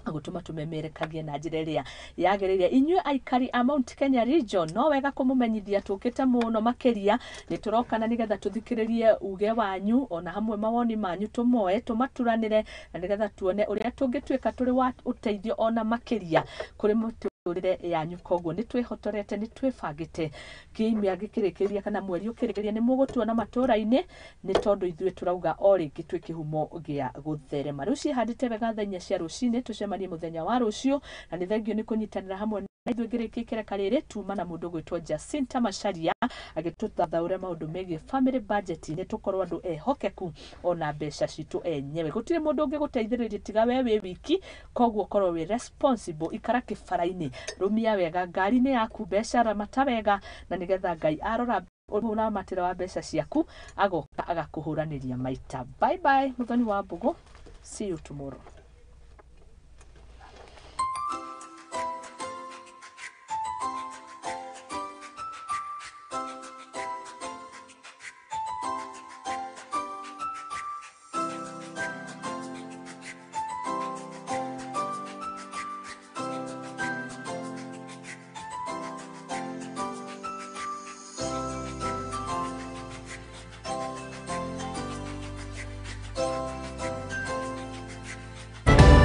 gũtũma tũmemerekagie na njĩra ĩrĩa yagĩrĩire. Inyuĩ aikari a Mount Kenya region, no wega kũmũmenyithia tũkĩte mũno makĩria, nĩ tũrokana nĩgetha tũthikĩrĩrie uge wanyu ona hamwe mawoni manyu, tũmoe tũmaturanĩre na nĩgetha tuone ũrĩa tũngĩtuĩka tũrĩ wa ũteithio ona makĩria kũrĩ mũtũrĩre yanyu. Koguo nĩ twĩhotorete, nĩ twĩbangĩte kiumia gĩkĩrĩkĩrĩria kana mweri ũkĩrĩkĩrĩria nĩ mũgũtuona matũra-inĩ, nĩ tondũ ithuĩ tũrauga o rĩngĩ twĩ kĩhumo gĩa gũtherema. Rĩu ciĩhandĩte wega thaa 4 cia rũcinĩ, tũcemanie mũthenya wa rũciũ, na nĩ thengio nĩ kũnyitanĩra hamwe na ithuĩ. Ngĩrĩkia ikereka rĩrĩ tuma na mũndũ gwĩtwo Jacinta Macharia agĩtũthathaũra maũndũ megiĩ family budget, nĩ tũkorwo andũ ehokeku ona mbeca citũ enyewe. Gũtirĩ mũndũ ũngĩgũteithĩrĩria tiga we wĩ wiki, koguo korwo wĩ responsible, ikara kĩbara-inĩ, rũmia wega ngari-inĩ yaku, mbeca ramata wega, na nĩgetha Ngai arora ũramatĩra wa mbeca ciaku agoka agakũhũranĩria maita. Bye bye, Mũthoni wa Mbũgũ, see you tomorrow.